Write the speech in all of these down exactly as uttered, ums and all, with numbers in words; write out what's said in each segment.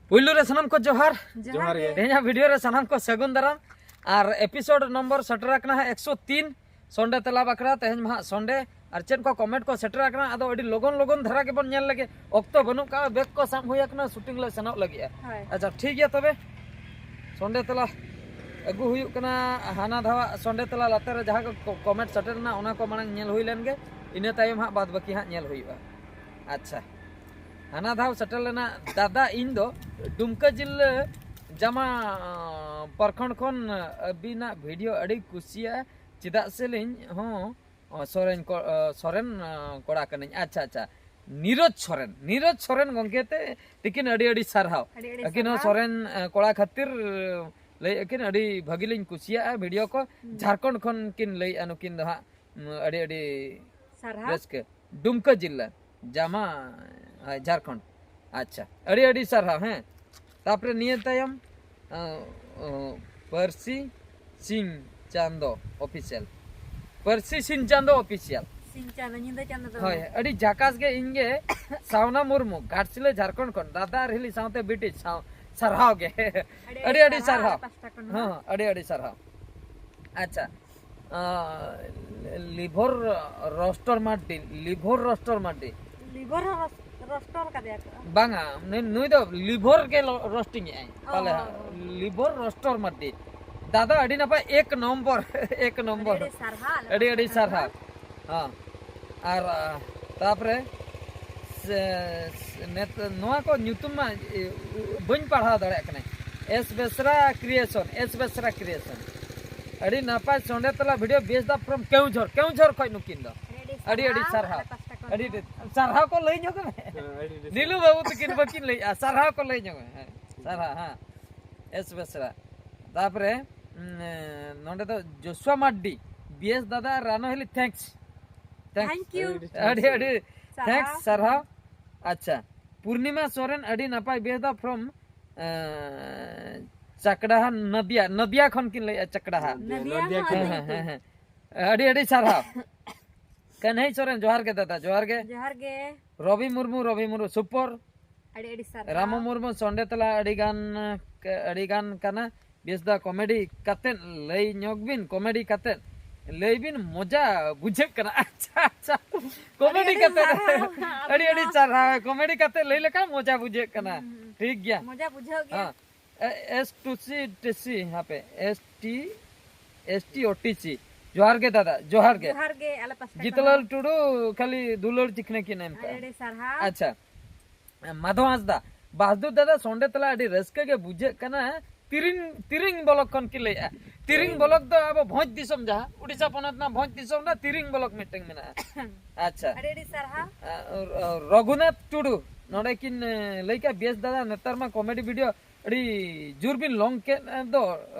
ᱯᱩᱭᱞᱩ ᱨᱮ ᱥᱟᱱᱟᱢ ᱠᱚ ᱡᱚᱦᱟᱨ᱾ ᱡᱚᱦᱟᱨ ᱜᱮ᱾ ᱛᱮᱦᱮᱧᱟᱜ ᱵᱷᱤᱰᱤᱭᱳ ᱨᱮ ᱥᱟᱱᱟᱢ ᱠᱚ ᱥᱟᱹᱜᱩᱱ ᱫᱟᱨᱟᱢ᱾ ᱟᱨ ᱮᱯᱤᱥᱳᱰ ᱱᱚᱢᱵᱚᱨ ᱥᱮᱴᱮᱨ ᱟᱠᱟᱱᱟ ᱦᱟᱸᱜ ᱮᱠᱥᱚ ᱛᱤᱱ, ᱥᱚᱱᱰᱮ ᱛᱮᱞᱟ ᱵᱟᱠᱷᱨᱟ᱾ ᱛᱮᱦᱮᱧ ᱢᱟ ᱦᱟᱸᱜ ᱥᱚᱱᱰᱮ, ᱟᱨ ᱪᱮᱫ ᱠᱚ ᱠᱚᱢᱮᱱᱴ ᱠᱚ ᱥᱮᱴᱮᱨ ᱟᱠᱟᱱᱟ, ᱟᱫᱚ ᱟᱹᱰᱤ ᱞᱚᱜᱚᱱ ᱞᱚᱜᱚᱱ ᱫᱷᱟᱨᱟ ᱜᱮᱵᱚᱱ ᱧᱮᱞ ᱞᱮᱜᱮ᱾ ᱚᱠᱛᱚ ᱵᱟᱹᱱᱩᱜ ᱠᱟᱜᱼᱟ, ᱵᱮᱜᱽ ᱠᱚ ᱥᱟᱵ ᱦᱩᱭ ᱟᱠᱟᱱᱟ, ᱥᱩᱴᱤᱝ ᱞᱮ ᱥᱮᱱᱚᱜ ᱞᱟᱹᱜᱤᱫᱼᱟ᱾ ᱦᱳᱭ᱾ ᱟᱪᱪᱷᱟ, ᱴᱷᱤᱠ ᱜᱮᱭᱟ ᱛᱚᱵᱮ᱾ ᱥᱚᱱᱰᱮ ᱛᱮᱞᱟ ᱟᱹᱜᱩ ᱦᱩᱭᱩᱜ ᱠᱟᱱᱟ᱾ ᱦᱟᱱᱟ ᱫᱷᱟᱣᱟᱜ ᱥᱚᱱᱰᱮ ᱛᱮᱞᱟ ᱞᱟᱛᱟᱨ ᱨᱮ ᱡᱟᱦᱟᱸ ᱠᱚ ᱠᱚᱢᱮᱱᱴ ᱥᱮᱴᱮᱨ ᱮᱱᱟ, ᱚᱱᱟ ᱠᱚ ᱢᱟᱲᱟᱝ ᱧᱮᱞ ᱦᱩᱭ ᱞᱮᱱ ᱜᱮ, ᱤᱱᱟᱹ ᱛᱟᱭᱚᱢ ᱦᱟᱸᱜ ᱵᱟᱫ ᱵᱟᱹᱠᱤ ᱦᱟᱸᱜ ᱧᱮᱞ ᱦᱩᱭᱩᱜᱼᱟ᱾ ᱟᱪᱪᱷᱟ, ᱦᱟᱱᱟ ᱫᱷᱟᱣ ᱥᱮᱴᱮᱨ ᱞᱮᱱᱟ, ᱫᱟᱫᱟ ᱤᱧ ᱫᱚ ᱰᱩᱢᱠᱟᱹ ᱡᱤᱞᱟᱹ ᱡᱟᱢᱟ ᱯᱟᱨᱠᱷᱚᱸᱰ ᱠᱷᱚᱱ ᱟᱹᱵᱤᱱᱟᱜ ᱵᱷᱤᱰᱤᱭᱳ ᱟᱹᱰᱤ ᱠᱩᱥᱤᱭᱟᱜᱼᱟ, ᱪᱮᱫᱟᱜ ᱥᱮ ᱞᱤᱧ ᱦᱚᱸ ᱚ, ᱥᱚᱨᱮᱱ ᱠᱚ-, ᱚ, ᱥᱚᱨᱮᱱ, ᱚ, ᱠᱚᱲᱟ ᱠᱟᱹᱱᱟᱹᱧ᱾ ᱟᱪᱪᱷᱟ, ᱟᱪᱪᱷᱟ, ᱱᱤᱨᱚᱡᱽ ᱥᱚᱨᱮᱱ, ᱱᱤᱨᱚᱡᱽ ᱥᱚᱨᱮᱱ ᱜᱚᱢᱠᱮ ᱛᱮ ᱛᱤᱠᱤᱱ ᱟᱹᱰᱤ ᱟᱹᱰᱤ ᱥᱟᱨᱦᱟᱣ᱾ ᱟᱹᱰᱤ ᱟᱹᱰᱤ ᱟᱹᱠᱤᱱ ᱦᱚᱸ ᱥᱟᱨᱦᱟᱣ᱾ ᱥᱚᱨᱮᱱ, ᱚ, ᱠᱚᱲᱟ ᱠᱷᱟᱹᱛᱤᱨ ᱞᱟᱹᱭ ᱟᱹᱠᱤᱱ ᱟᱹᱰᱤ ᱵᱷᱟᱹᱜᱤ ᱞᱤᱧ ᱠᱩᱥᱤᱭᱟᱜᱼᱟ ᱵᱷᱤᱰᱤᱭᱳ ᱠᱚ᱾ ᱦᱩᱸ᱾ ᱡᱷᱟᱲᱠᱷᱚᱸᱰ ᱠᱷᱚᱱ ᱠᱤᱱ ᱞᱟᱹᱭᱮᱜᱼᱟ ᱱᱩᱠᱤᱱ ᱫᱚ ᱦᱟᱸᱜ᱾ ᱩᱸ, ᱟᱹᱰᱤ ᱟᱹᱰᱤ ᱥᱟᱨᱦᱟᱣ᱾ ᱨᱟᱹᱥᱠᱟᱹ᱾ ᱰᱩᱢᱠᱟᱹ ᱡᱤᱞᱟ, ᱡᱟᱢᱟ, ᱦᱳᱭ, ᱡᱷᱟᱲᱠᱷᱚᱸᱰ᱾ ᱟᱪᱪᱷᱟ, ᱟᱹᱰᱤ ᱟᱹᱰᱤ ᱥᱟᱨᱦᱟᱣ᱾ ᱦᱮᱸ, ᱛᱟᱯᱚᱨᱮ ᱱᱤᱭᱟᱹ ᱛᱟᱭᱚᱢ, ᱚ, ᱚ, ᱯᱟᱹᱨᱥᱤ ᱥᱤᱧ ᱪᱟᱸᱫᱚ ᱚᱯᱷᱤᱥᱤᱭᱟᱞ, ᱯᱟᱹᱨᱥᱤ ᱥᱤᱧ ᱪᱟᱸᱫᱚ ᱚᱯᱷᱤᱥᱤᱭᱟᱞ᱾ ᱥᱤᱧ ᱪᱟᱸᱫᱚ, ᱧᱤᱫᱟᱹ ᱪᱟᱸᱫᱚ ᱫᱚ ᱦᱳᱭ, ᱵᱟᱝ᱾ ᱟᱹᱰᱤ ᱡᱷᱟᱠᱟᱥ ᱜᱮ᱾ ᱤᱧ ᱜᱮ ᱥᱟᱣᱱᱟ ᱢᱩᱨᱢᱩ, ᱜᱷᱟᱴᱥᱤᱞᱟᱹ, ᱡᱷᱟᱨᱠᱷᱚᱸᱰ ᱠᱷᱚᱱ, ᱫᱟᱫᱟ ᱟᱨ ᱦᱤᱞᱤ ᱥᱟᱶᱛᱮ ᱵᱤᱴᱤ ᱥᱟᱶ ᱥᱟᱨᱦᱟᱣ ᱜᱮ᱾ ᱟᱹᱰᱤ ᱟᱹᱰᱤ ᱟᱹᱰᱤ ᱥᱟᱨᱦᱟᱣ ᱥᱟᱨᱦᱟᱣ᱾ ᱟᱞᱮ ᱯᱟᱥᱴᱟ ᱠᱷᱚᱱ ᱦᱚᱸ᱾ ᱦᱚᱸ, ᱟᱹᱰᱤ ᱟᱹᱰᱤ ᱥᱟᱨᱦᱟᱣ᱾ ᱟᱪᱪᱷᱟ, ᱟᱸ, ᱞᱤᱵᱷᱚᱨ ᱨᱳᱥᱴᱚᱨ ᱢᱟᱨᱰᱤ, ᱞᱤᱵᱷᱚᱨ ᱨᱳᱥᱴᱚᱨ ᱢᱟᱨᱰᱤ᱾ ᱞᱤᱵᱷᱚᱨ ᱦᱚᱸ ᱨᱳᱥ-, ᱨᱳᱥᱴᱚᱨ ᱠᱟᱫᱮᱭᱟ ᱠᱚ᱾ ᱵᱟᱝᱟ, ᱱᱩᱭ, ᱱᱩᱭ ᱫᱚ ᱞᱤᱵᱷᱚᱨ ᱜᱮ ᱞᱚ-, ᱨᱳᱥᱴᱤᱝ ᱮᱜᱼᱟᱭ᱾ ᱚ, ᱯᱟᱞᱮ ᱦᱚᱸ, ᱦᱟᱸᱜ᱾ ᱦᱚᱸ, ᱦᱚᱸ᱾ ᱞᱤᱵᱷᱚᱨ ᱨᱳᱥᱴᱚᱨ ᱢᱟᱨᱰᱤ᱾ ᱫᱟᱫᱟ, ᱟᱹᱰᱤ ᱱᱟᱯᱟᱭ, ᱮᱠ ᱱᱚᱢᱵᱚᱨ, ᱮᱠ ᱱᱚᱢᱵᱚᱨ᱾ ᱟᱹᱰᱤ ᱟᱹᱰᱤ ᱥᱟᱨᱦᱟᱣ, ᱟᱹᱰᱤ ᱟᱹᱰᱤ ᱥᱟᱨᱦᱟᱣ᱾ ᱥᱟᱨᱦᱟᱣ᱾ ᱦᱚᱸ᱾ ᱟᱨ, ᱟ, ᱛᱟᱯᱚᱨᱮ ᱥᱮ, ᱥᱮ, ᱱᱮᱛ-, ᱱᱚᱣᱟ ᱠᱚ ᱧᱩᱛᱩᱢ ᱢᱟ, ᱮ, ᱩ-, ᱵᱟᱹᱧ ᱯᱟᱲᱦᱟᱣ ᱫᱟᱲᱮᱭᱟᱜ ᱠᱟᱱᱟ᱾ ᱮᱥ ᱵᱮᱥᱨᱟ ᱠᱨᱤᱭᱮᱥᱚᱱ, ᱮᱥ ᱵᱮᱥᱨᱟ ᱠᱨᱤᱭᱮᱥᱚᱱ᱾ ᱟᱹᱰᱤ ᱱᱟᱯᱟᱭ ᱥᱚᱸᱰᱮ ᱛᱟᱞᱟ ᱵᱷᱤᱰᱤᱭᱳ, ᱵᱮᱥ ᱫᱟ from ᱠᱮᱣᱡᱷᱚᱨ, ᱠᱮᱣᱡᱷᱚᱨ ᱠᱷᱚᱱ ᱱᱩᱠᱤᱱ ᱫᱚ᱾ ᱟᱹᱰᱤ ᱟᱹᱰᱤ ᱟᱹᱰᱤ ᱥᱟᱨᱦᱟᱣ, ᱥᱟᱨᱦᱟᱣ᱾ ᱟᱞᱮ ᱯᱟᱥᱴᱟ ᱠᱷᱚᱱ ᱟᱹᱰᱤ ᱦᱚᱸ᱾ ᱟᱹᱰᱤ ᱥᱟᱨᱦᱟᱣ ᱠᱚ ᱞᱟᱹᱭ ᱧᱚᱜ ᱢᱮ᱾ ᱦᱮᱸ, ᱟᱹᱰᱤ ᱟᱹᱰᱤ ᱱᱤᱞᱩ ᱥᱟᱨᱦᱟᱣ᱾ ᱵᱟᱹᱵᱩ ᱛᱟᱹᱠᱤᱱ ᱵᱟᱹᱠᱤᱱ ᱞᱟᱹᱭᱮᱜᱼᱟ, ᱥᱟᱨᱦᱟᱣ ᱠᱚ ᱞᱟᱹᱭ ᱧᱚᱜ ᱢᱮ᱾ ᱦᱮᱸ, ᱥᱟᱨᱦᱟᱣ, ᱦᱮᱸ᱾ ᱮᱥ ᱵᱮᱥᱨᱟ᱾ ᱛᱟᱯᱚᱨᱮ, ᱩᱸ, ᱮ, ᱱᱚᱸᱰᱮ ᱫᱚ ᱡᱳᱥᱩᱣᱟ ᱢᱟᱨᱰᱤ, ᱵᱤ ᱮᱥ ᱫᱟᱫᱟ ᱟᱨ ᱨᱟᱱᱚ ᱦᱤᱞᱤ, thanks᱾ Thanks᱾ Thank you᱾ ᱟᱹᱰᱤ, ᱟᱹᱰᱤ ᱥᱟᱨᱦᱟᱣ᱾ Thanks, ᱥᱟᱨᱦᱟᱣ᱾ ᱟᱪᱪᱷᱟ, ᱯᱩᱨᱱᱤᱢᱟ ᱥᱚᱨᱮᱱ, ᱟᱹᱰᱤ ᱱᱟᱯᱟᱭ ᱵᱮᱥ ᱫᱟ from, ᱮ, ᱪᱟᱠᱲᱟᱦᱟ, ᱱᱟᱫᱤᱭᱟ, ᱱᱟᱫᱤᱭᱟ ᱠᱷᱚᱱ ᱠᱤᱱ ᱞᱟᱹᱭᱮᱜᱼᱟ, ᱪᱟᱠᱲᱟᱦᱟ᱾ ᱱᱟᱫᱤᱭᱟ ᱱᱟᱫᱤᱭᱟ ᱦᱚᱸ ᱠᱷᱚᱱ᱾ ᱟᱹᱰᱤ ᱦᱮᱸ, ᱦᱮᱸ, ᱧᱩᱛᱩᱢ᱾ ᱦᱮᱸ, ᱦᱮᱸ᱾ ᱟᱹᱰᱤ, ᱟᱹᱰᱤ ᱥᱟᱨᱦᱟᱣ᱾ ᱠᱟᱹᱱᱦᱟᱹᱭ ᱥᱚᱨᱮᱱ, ᱡᱚᱦᱟᱨ ᱜᱮ ᱫᱟᱫᱟ, ᱡᱚᱦᱟᱨ ᱜᱮ᱾ ᱡᱚᱦᱟᱨ ᱜᱮ᱾ ᱨᱚᱵᱤ ᱢᱩᱨᱢᱩ, ᱨᱚᱵᱤ ᱢᱩᱨᱢᱩ, super᱾ ᱟᱹᱰᱤ ᱟᱹᱰᱤ ᱥᱟᱨᱦᱟᱣ᱾ ᱨᱟᱢᱚ ᱢᱩᱨᱢᱩ ᱥᱚᱸᱰᱮ ᱛᱟᱞᱟ ᱟᱹᱰᱤ ᱜᱟᱱ ᱟᱹᱰᱤ ᱜᱟᱱ ᱠᱟᱱᱟ᱾ ᱵᱮᱥ ᱫᱟ ᱠᱚᱢᱮᱰᱤ ᱠᱟᱛᱮ ᱞᱟᱹᱭ ᱧᱚᱜ ᱵᱤᱱ, ᱠᱚᱢᱮᱰᱤ ᱠᱟᱛᱮ ᱞᱟᱹᱭ ᱵᱤᱱ, ᱢᱚᱡᱟ ᱵᱩᱡᱷᱟᱹᱜ ᱠᱟᱱᱟ᱾ ᱟᱪᱪᱷᱟ ᱟᱪᱪᱷᱟ, ᱠᱚᱢᱮᱰᱤ ᱟᱹᱰᱤ ᱠᱟᱛᱮ ᱥᱟᱨᱦᱟᱣ᱾ ᱟᱹᱰᱤ ᱟᱹᱰᱤ ᱥᱟᱨᱦᱟᱣ᱾ ᱠᱚᱢᱮᱰᱤ ᱠᱟᱛᱮ ᱞᱟᱹᱭ ᱞᱮᱠᱷᱟᱱ ᱢᱚᱡᱟ ᱵᱩᱡᱷᱟᱹᱜ ᱠᱟᱱᱟ᱾ ᱦᱩᱸ, ᱦᱩᱸ᱾ ᱴᱷᱤᱠ ᱜᱮᱭᱟ᱾ ᱢᱚᱡᱟ ᱵᱩᱡᱷᱟᱹᱜ ᱜᱮᱭᱟ᱾ ᱦᱮᱸ᱾ S two C T C ᱦᱟᱯᱮ S T S T O T C. ᱡᱚᱦᱟᱨ ᱜᱮ ᱫᱟᱫᱟ, ᱡᱚᱦᱟᱨ ᱜᱮ᱾ ᱡᱚᱦᱟᱨ ᱜᱮ ᱟᱞᱮ ᱯᱟᱥᱴᱟ ᱡᱤᱛᱞᱟᱞ ᱠᱷᱚᱱ ᱴᱩᱰᱩ ᱠᱷᱟᱹᱞᱤ ᱫᱩᱞᱟᱹᱲ ᱪᱤᱠᱷᱱᱟᱹ ᱠᱤᱱ ᱮᱢ ᱦᱚᱸ᱾ ᱠᱟᱜᱼᱟ᱾ ᱟᱹᱰᱤ ᱟᱹᱰᱤ ᱥᱟᱨᱦᱟᱣ᱾ ᱟᱪᱪᱷᱟ, ᱢᱟᱫᱷᱚ ᱦᱟᱸᱥᱫᱟ, ᱵᱟᱥᱫᱩ ᱫᱟᱫᱟ ᱥᱚᱸᱰᱮ ᱛᱟᱞᱟ ᱟᱹᱰᱤ ᱨᱟᱹᱥᱠᱟᱹ ᱜᱮ ᱵᱩᱡᱷᱟᱹᱜ ᱠᱟᱱᱟ᱾ ᱛᱤᱨᱤᱝ ᱛᱤᱨᱤᱝ ᱵᱞᱚᱠ ᱠᱷᱚᱱ ᱠᱤᱱ ᱞᱟᱹᱭᱮᱜᱼᱟ᱾ ᱛᱤᱨᱤᱝ ᱵᱞᱚᱠ ᱫᱚ ᱟᱵᱚ ᱵᱷᱚᱸᱡᱽ ᱫᱤᱥᱚᱢ, ᱡᱟᱦᱟᱸ ᱩᱰᱤᱥᱟ ᱯᱚᱱᱚᱛ ᱨᱮᱱᱟᱜ ᱵᱷᱚᱸᱡᱽ ᱫᱤᱥᱚᱢ ᱨᱮ ᱛᱤᱨᱤᱝ ᱵᱞᱚᱠ ᱢᱤᱫᱴᱟᱝ ᱢᱮᱱᱟᱜᱼᱟ᱾ ᱟᱪᱪᱷᱟ᱾ ᱟᱹᱰᱤ ᱟᱹᱰᱤ ᱥᱟᱨᱦᱟᱣ᱾ ᱟᱨ ᱨᱚᱜᱷᱩᱱᱟᱛᱷ ᱴᱩᱰᱩ ᱱᱚᱰᱮ ᱠᱤᱱ ᱮ, ᱞᱟᱹᱭ ᱠᱮᱜᱼᱟ, ᱵᱮᱥ ᱫᱟᱫᱟ ᱱᱮᱛᱟᱨ ᱢᱟ ᱠᱚᱢᱮᱰᱤ ᱵᱷᱤᱰᱤᱭᱳ ᱟᱹᱰᱤ ᱡᱳᱨ ᱵᱤᱱ ᱞᱚᱝ ᱠᱮᱫ ᱫᱚ,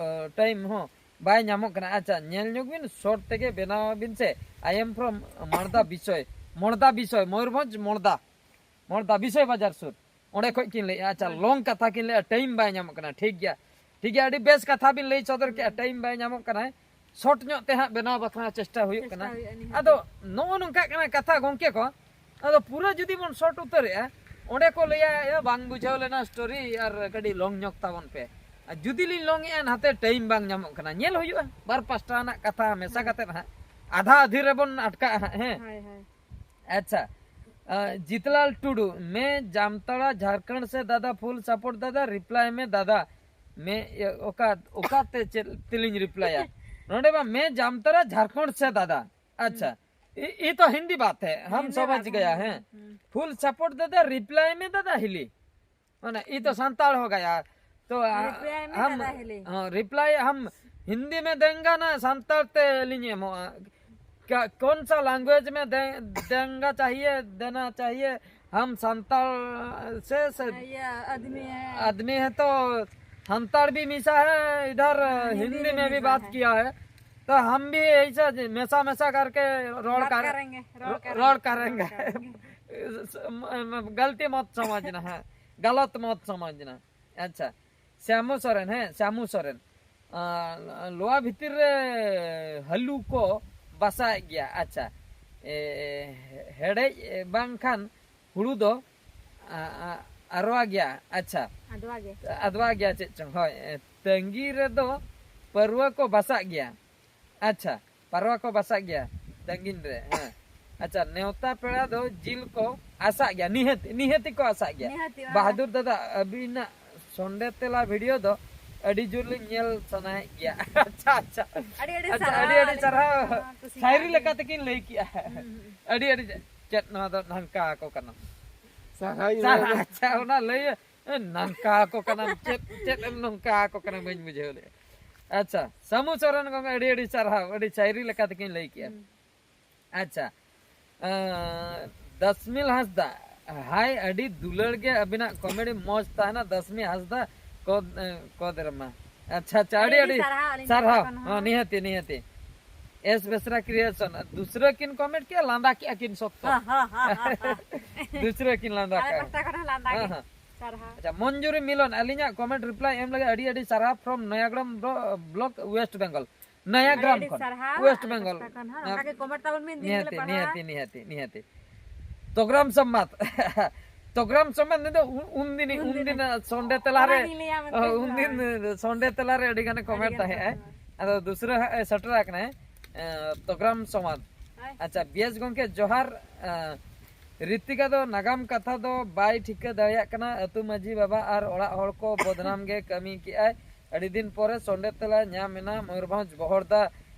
ᱴᱟᱭᱤᱢ ᱦᱚᱸ ᱵᱟᱭ ᱧᱟᱢᱚᱜ ᱠᱟᱱᱟ᱾ ᱟᱪᱪᱷᱟ, ᱧᱮᱞ ᱧᱚᱜ ᱵᱤᱱ, ᱥᱚᱨᱴ ᱛᱮᱜᱮ ᱵᱮᱱᱟᱣ ᱵᱤᱱ ᱥᱮ᱾ I am from ᱢᱚᱲᱫᱟ ᱵᱤᱥᱚᱭ, ᱢᱚᱲᱫᱟ ᱵᱤᱥᱚᱭ, ᱢᱚᱭᱩᱨᱵᱷᱚᱸᱡᱽ ᱢᱚᱲᱫᱟ, ᱢᱚᱲᱫᱟ ᱵᱤᱥᱚᱭ ᱵᱟᱡᱟᱨ ᱥᱩᱨ, ᱚᱸᱰᱮ ᱠᱷᱚᱡ ᱠᱤᱱ ᱞᱟᱹᱭᱮᱜᱼᱟ᱾ ᱟᱪᱪᱷᱟ, ᱞᱚᱝ ᱠᱟᱛᱷᱟ ᱠᱤᱱ ᱞᱟᱹᱭᱮᱜᱼᱟ, ᱴᱟᱭᱤᱢ ᱵᱟᱭ ᱧᱟᱢᱚᱜ ᱠᱟᱱᱟ᱾ ᱴᱷᱤᱠ ᱜᱮᱭᱟ, ᱴᱷᱤᱠ ᱜᱮᱭᱟ, ᱟᱹᱰᱤ ᱵᱮᱥ ᱠᱟᱛᱷᱟ ᱵᱤᱱ ᱞᱟᱹᱭ ᱥᱚᱫᱚᱨ ᱠᱮᱜᱼᱟ᱾ ᱴᱟᱭᱤᱢ ᱵᱟᱭ ᱧᱟᱢᱚᱜ ᱠᱟᱱᱟ, ᱥᱚᱨᱴ ᱧᱚᱜ ᱛᱮ ᱦᱟᱸᱜ ᱵᱮᱱᱟᱣ ᱵᱟᱠᱷᱨᱟ ᱪᱮᱥᱴᱟ ᱦᱩᱭᱩᱜ ᱠᱟᱱᱟ᱾ ᱪᱮᱥᱴᱟ ᱦᱩᱭᱩᱜᱼᱟ ᱱᱤᱦᱟᱹᱛ᱾ ᱟᱫᱚ ᱱᱚᱜᱼᱚ ᱱᱚᱝᱠᱟᱜ ᱠᱟᱱᱟ ᱠᱟᱛᱷᱟ ᱜᱚᱝᱠᱮ ᱠᱚ, ᱟᱫᱚ ᱯᱩᱨᱟᱹ ᱡᱩᱫᱤ ᱵᱚᱱ ᱥᱚᱨᱴ ᱩᱛᱟᱹᱨᱮᱜᱼᱟ, ᱚᱸᱰᱮ ᱠᱚ ᱞᱟᱹᱭᱟ, "ᱮ, ᱵᱟᱝ ᱵᱩᱡᱷᱟᱹᱣ ᱞᱮᱱᱟ ᱥᱴᱳᱨᱤ, ᱟᱨ ᱠᱟᱹᱴᱤᱡ ᱞᱚᱝ ᱧᱚᱜ ᱛᱟᱵᱚᱱ ᱯᱮ᱾" ᱟᱨ ᱡᱩᱫᱤ ᱞᱤᱧ ᱞᱚᱝ ᱮᱜᱼᱟ, ᱱᱟᱛᱮ ᱴᱟᱭᱤᱢ ᱵᱟᱝ ᱧᱟᱢᱚᱜ ᱠᱟᱱᱟ᱾ ᱧᱮᱞ ᱦᱩᱭᱩᱜᱼᱟ, ᱵᱟᱨ ᱯᱟᱥᱴᱟ ᱨᱮᱱᱟᱜ ᱠᱟᱛᱷᱟ ᱢᱮᱥᱟ ᱠᱟᱛᱮ ᱦᱟᱸᱜ ᱟᱫᱷᱟ ᱟᱫᱷᱤ ᱨᱮᱵᱚᱱ ᱟᱴᱠᱟᱜᱼᱟ ᱦᱟᱸᱜ᱾ ᱦᱮᱸ, ᱦᱳᱭ ᱦᱳᱭ᱾ ᱟᱪᱪᱷᱟ᱾ ᱟᱸ, ᱡᱤᱛᱞᱟᱞ ᱴᱩᱰᱩ, ᱢᱮ ᱡᱟᱢᱛᱟᱲᱟ ᱡᱷᱟᱲᱠᱷᱚᱸᱰ ᱥᱮ ᱫᱟᱫᱟ, ᱯᱷᱩᱞ ᱥᱟᱯᱳᱨᱴ ᱫᱟᱫᱟ, ᱨᱤᱯᱞᱟᱭ ᱢᱮ ᱫᱟᱫᱟ᱾ ᱢᱮ, ᱤᱭᱟᱹ, ᱚᱠᱟ, ᱚᱠᱟᱛᱮ ᱪᱮᱫ ᱛᱮᱞᱤᱧ ᱨᱤᱯᱞᱟᱭᱟ? ᱱᱚᱰᱮ ᱢᱟ ᱢᱮ ᱡᱟᱢᱛᱟᱲᱟ ᱡᱷᱟᱲᱠᱷᱚᱸᱰ ᱥᱮ ᱫᱟᱫᱟ᱾ ᱟᱪᱪᱷᱟ, ᱤ, ᱤ ᱛᱚ ᱦᱤᱱᱫᱤ ᱵᱟᱛ ᱦᱮ, ᱦᱟᱢ ᱦᱤᱱᱫᱤ ᱥᱚᱢᱟᱡᱽ ᱵᱟᱛ, ᱜᱟᱭᱟ ᱦᱮᱸ, ᱦᱮᱸ᱾ ᱦᱮᱸ᱾ ᱯᱷᱩᱞ ᱥᱟᱯᱳᱨᱴ ᱫᱟᱫᱟ, ᱨᱤᱯᱞᱟᱭ ᱢᱮ ᱫᱟᱫᱟ ᱦᱤᱞᱤ᱾ ᱢᱟᱱᱮ ᱤ ᱛᱚ ᱥᱟᱱᱛᱟᱲ ᱦᱚ ᱜᱟᱭᱟ᱾ ᱛᱚ ᱨᱤᱯᱞᱟᱭ ᱢᱮ ᱦᱟᱢ, ᱫᱟᱫᱟ ᱦᱤᱞᱤ᱾ ᱦᱚᱸ, ᱨᱤᱯᱞᱟᱭ ᱦᱟᱢ ᱦᱤᱱᱫᱤ ᱢᱮ ᱫᱮᱝᱜᱟ ᱱᱟ, ᱥᱟᱱᱛᱟᱲ ᱛᱮ ᱞᱤᱧ ᱮᱢᱚᱜᱼᱟ᱾ ᱠᱟ-, ᱠᱚᱱ ᱥᱟ ᱞᱮᱝᱜᱩᱭᱮᱡᱽ ᱢᱮ ᱫᱮ-, ᱫᱮᱝᱜᱟ ᱪᱟᱦᱤᱭᱮ, ᱫᱮᱱᱟ ᱪᱟᱦᱤᱭᱮ, ᱦᱟᱢ ᱥᱟᱱᱛᱟᱲ ᱥᱮ, ᱥᱮ ᱤᱭᱟᱹ ᱟᱫᱢᱤ ᱦᱮ᱾ आदमी है तो संताल भी मिसा है, इधर हाँ, हिंदी हिंदी भी में भी मिसा बात है। किया है, तो हम भी ऐसा मैसा मैसा करके रोल बात कर करेंगे, रोल करेंगे, रोल करेंगे। रोल करेंगे। स-, म-, म-, गलती मत समझना है, गलत मत समझना। अच्छा, श्यामू सोरेन है, श्यामू सोरेन। ᱟᱨ ᱞᱚᱣᱟ ᱵᱷᱤᱛᱤᱨ ᱨᱮ ᱦᱟᱹᱞᱩ ᱠᱚ ᱵᱟᱥᱟᱭᱮᱫ ᱜᱮᱭᱟ᱾ ᱟᱪᱪᱷᱟ, ᱮ, ᱦᱮᱰᱮᱡ ᱵᱟᱝᱠᱷᱟᱱ ᱦᱩᱲᱩ ᱫᱚ, ᱟ, ᱟ, ᱟᱨᱣᱟ ᱜᱮᱭᱟ᱾ ᱟᱪᱪᱷᱟ, ᱟᱫᱣᱟ ᱜᱮ᱾ ᱟᱫᱣᱟ ᱜᱮᱭᱟ ᱪᱮᱫ ᱪᱚᱝ᱾ ᱦᱳᱭ, ᱮ, ᱛᱟᱺᱜᱤ ᱨᱮᱫᱚ ᱯᱟᱹᱨᱣᱟᱹ ᱠᱚ ᱵᱟᱥᱟᱜ ᱜᱮᱭᱟ᱾ ᱟᱪᱪᱷᱟ, ᱯᱟᱨᱣᱟ ᱠᱚ ᱵᱟᱥᱟᱜ ᱜᱮᱭᱟ ᱛᱟᱺᱜᱤᱱ ᱨᱮ᱾ ᱦᱮᱸ, ᱟᱪᱪᱷᱟ, ᱱᱮᱣᱛᱟ ᱯᱮᱲᱟ ᱫᱚ ᱡᱤᱞ ᱠᱚ ᱟᱥᱟᱜ ᱜᱮᱭᱟ, ᱱᱤᱦᱟᱹᱛ ᱱᱤᱦᱟᱹᱛᱤ ᱠᱚ ᱟᱥᱟᱜ ᱜᱮᱭᱟ᱾ ᱱᱤᱦᱟᱹᱛᱤ, ᱚᱱᱟ ᱵᱟᱦᱟᱫᱩᱨ ᱫᱟᱫᱟ, ᱟᱹᱵᱤᱱᱟᱜ ᱥᱚᱱᱰᱮ ᱛᱮᱞᱟ ᱵᱷᱤᱰᱤᱭᱳ ᱫᱚ ᱟᱹᱰᱤ ᱡᱳᱨ ᱞᱤᱧ ᱧᱮᱞ ᱥᱟᱱᱟᱭᱮᱫ ᱜᱮᱭᱟ᱾ ᱟᱪᱪᱷᱟ, ᱟᱪᱪᱷᱟ, ᱟᱹᱰᱤ ᱟᱹᱰᱤ ᱟᱪᱪᱷᱟ, ᱥᱟᱨᱦᱟᱣ, ᱟᱹᱰᱤ ᱟᱹᱰᱤ ᱟᱹᱞᱤᱧ ᱥᱟᱨᱦᱟᱣ᱾ ᱦᱚᱸ ᱠᱩᱥᱤ ᱥᱟᱭᱨᱤ ᱠᱟᱜ ᱞᱮᱠᱟ ᱛᱮᱠᱤᱱ ᱞᱟᱹᱭ ᱠᱮᱜᱼᱟ᱾ ᱦᱩᱸ, ᱦᱩᱸ᱾ ᱟᱹᱰᱤ ᱟᱹᱰᱤ ᱪᱮᱫ ᱱᱚᱣᱟ ᱫᱚ ᱱᱚᱝᱠᱟ ᱟᱠᱚ ᱠᱟᱱᱟ᱾ ᱥᱟᱨᱦᱟᱣ ᱤᱧ ᱥᱟᱨ-, ᱢᱮᱱᱟ᱾ ᱟᱪᱪᱷᱟ, ᱚᱱᱟ ᱞᱟᱹᱭ, ᱮ, ᱱᱚᱝᱠᱟ ᱟᱠᱚ ᱠᱟᱱᱟᱢ, ᱪᱮᱫ ᱪᱮᱫ ᱮᱢ ᱱᱚᱝᱠᱟ ᱟᱠᱚ ᱠᱟᱱᱟ, ᱵᱟᱹᱧ ᱵᱩᱡᱷᱟᱹᱣ ᱞᱮᱫᱼᱟ᱾ ᱟᱪᱪᱷᱟ, ᱥᱟᱢᱩ ᱥᱚᱨᱮᱱ ᱜᱚᱝᱠᱮ, ᱟᱹᱰᱤ ᱟᱹᱰᱤ ᱥᱟᱨᱦᱟᱣ, ᱟᱹᱰᱤ ᱥᱟᱭᱨᱤ ᱞᱮᱠᱟ ᱛᱮᱠᱤᱱ ᱞᱟᱹᱭ ᱠᱮᱜᱼᱟ᱾ ᱦᱩᱸ᱾ ᱟᱪᱪᱷᱟ, ᱟᱸ, ᱫᱟᱥᱢᱤᱞ ᱦᱟᱸᱥᱫᱟ, ᱦᱟᱭ, ᱟᱹᱰᱤ ᱫᱩᱞᱟᱹᱲ ᱜᱮ ᱟᱹᱵᱤᱱᱟᱜ ᱠᱚᱢᱮᱰᱤ ᱢᱚᱡᱽ ᱛᱟᱦᱮᱱᱟ, ᱫᱟᱥᱢᱤ ᱦᱟᱸᱥᱫᱟ ᱠᱚ, ᱮ, ᱠᱚ ᱫᱮᱨᱢᱟ᱾ ᱟᱪᱪᱷᱟ, ᱟᱪᱪᱷᱟ, ᱟᱹᱰᱤ ᱟᱹᱰᱤ ᱟᱹᱰᱤ ᱥᱟᱨᱦᱟᱣ, ᱟᱹᱞᱤᱧ ᱥᱟᱨᱦᱟᱣ᱾ ᱯᱟᱦᱴᱟ ᱠᱷᱚᱱ ᱦᱚᱸ᱾ ᱦᱚᱸ, ᱱᱤᱦᱟᱹᱛᱤ, ᱱᱤᱦᱟᱹᱛᱤ᱾ ᱮᱥ ᱵᱮᱥᱨᱟ ᱠᱨᱤᱭᱮᱥᱚᱱ, ᱫᱩᱥᱨᱟᱹ ᱠᱤᱱ ᱠᱚᱢᱮᱱᱴ ᱠᱮᱜᱼᱟ, ᱞᱟᱸᱫᱟ ᱠᱮᱜᱼᱟ ᱠᱤᱱ ᱥᱚᱠᱛᱚ᱾ ᱦᱟ, ᱦᱟ, ᱦᱟ, ᱦᱟ, ᱦᱟ᱾ ᱫᱩᱥᱨᱟᱹ ᱠᱤᱱ ᱞᱟᱸᱫᱟ ᱟᱞᱮ ᱠᱮᱜᱼᱟ᱾ ᱯᱟᱦᱴᱟ ᱠᱷᱚᱱ ᱦᱚᱸ ᱞᱟᱸᱫᱟ ᱜᱮ᱾ ᱦᱮᱸ, ᱦᱮᱸ᱾ ᱥᱟᱨᱦᱟᱣ᱾ ᱟᱪᱪᱷᱟ, ᱢᱚᱧᱡᱩᱨᱤ ᱢᱤᱞᱚᱱ, ᱟᱹᱞᱤᱧᱟᱜ ᱠᱚᱢᱮᱱᱴ ᱨᱤᱯᱞᱟᱭ ᱮᱢ ᱞᱟᱹᱜᱤᱫ ᱟᱹᱰᱤ ᱟᱹᱰᱤ ᱥᱟᱨᱦᱟᱣ from Nayagram ᱵᱞᱚ-, block, West Bengal. ᱟᱹᱰᱤ ᱱᱚᱭᱟᱜᱨᱟᱢ ᱟᱹᱰᱤ ᱠᱷᱚᱱ, ᱥᱟᱨᱦᱟᱣ, ᱳᱭᱮᱥᱴ ᱟᱞᱮ ᱵᱮᱝᱜᱚᱞ᱾ ᱯᱟᱦᱴᱟ ᱠᱷᱚᱱ ᱦᱚᱸ᱾ ᱦᱮᱸ᱾ ᱱᱚᱝᱠᱟ ᱜᱮ ᱠᱚᱢᱮᱱᱴ ᱛᱟᱵᱚᱱ ᱵᱤᱱ, ᱫᱤᱱ ᱜᱮᱞᱮ ᱱᱤᱦᱟᱹᱛᱤ, ᱯᱟᱲᱦᱟᱜᱼᱟ᱾ ᱱᱤᱦᱟᱹᱛᱤ, ᱱᱤᱦᱟᱹᱛᱤ, ᱱᱤᱦᱟᱹᱛᱤ᱾ ᱛᱚᱜᱨᱟᱢ ᱥᱚᱢᱵᱟᱫ᱾ ᱛᱚᱜᱨᱟᱢ ᱥᱚᱢᱵᱟᱫ ᱱᱤᱛᱚᱜ ᱩ-, ᱩᱱᱫᱤᱱ, ᱩᱱᱫᱤᱱ᱾ ᱩᱱᱫᱤᱱ ᱥᱚᱱᱰᱮ ᱛᱮᱞᱟᱨᱮ, ᱚᱱᱟᱜᱤᱧ ᱞᱟᱹᱭᱟ ᱢᱮᱱᱛᱮ᱾ ᱚ, ᱩᱱᱫᱤᱱ ᱥᱚᱱᱰᱮ ᱛᱮᱞᱟᱨᱮ ᱟᱹᱰᱤ ᱜᱟᱱᱮ ᱠᱚᱢᱮᱱᱴ ᱟᱹᱰᱤ ᱛᱟᱦᱮᱸᱜᱼᱟᱭ᱾ ᱜᱟᱱ᱾ ᱟᱫᱚ ᱫᱩᱥᱨᱟᱹ ᱦᱟᱸᱜ ᱮ ᱥᱮᱴᱮᱨ ᱟᱠᱟᱱᱟᱭ, ᱮ, ᱛᱚᱜᱨᱟᱢ ᱥᱚᱢᱵᱟᱫ᱾ ᱦᱳᱭ᱾ ᱟᱪᱪᱷᱟ, ᱵᱤᱭᱮᱥ ᱜᱚᱝᱠᱮ ᱡᱚᱦᱟᱨ᱾ ᱮ, ᱨᱤᱛᱤᱠᱟ ᱫᱚ ᱱᱟᱜᱟᱢ ᱠᱟᱛᱷᱟ ᱫᱚ ᱵᱟᱭ ᱴᱷᱤᱠᱟᱹ ᱫᱟᱲᱮᱭᱟᱜ ᱠᱟᱱᱟ᱾ ᱟᱹᱛᱩ ᱢᱟᱹᱡᱷᱤ ᱵᱟᱵᱟ ᱟᱨ ᱚᱲᱟᱜ ᱦᱚᱲ ᱠᱚ ᱵᱚᱫᱱᱟᱢ ᱜᱮ ᱠᱟᱹᱢᱤ ᱠᱮᱜᱼᱟᱭ᱾ ᱟᱹᱰᱤ ᱫᱤᱱ ᱯᱚᱨᱮ ᱥᱚᱱᱰᱮ ᱛᱮᱞᱟ ᱧᱟᱢ ᱮᱱᱟ ᱢᱚᱭᱩᱨᱵᱷᱚᱸᱡᱽ ᱵᱚᱦᱚᱲᱫᱟ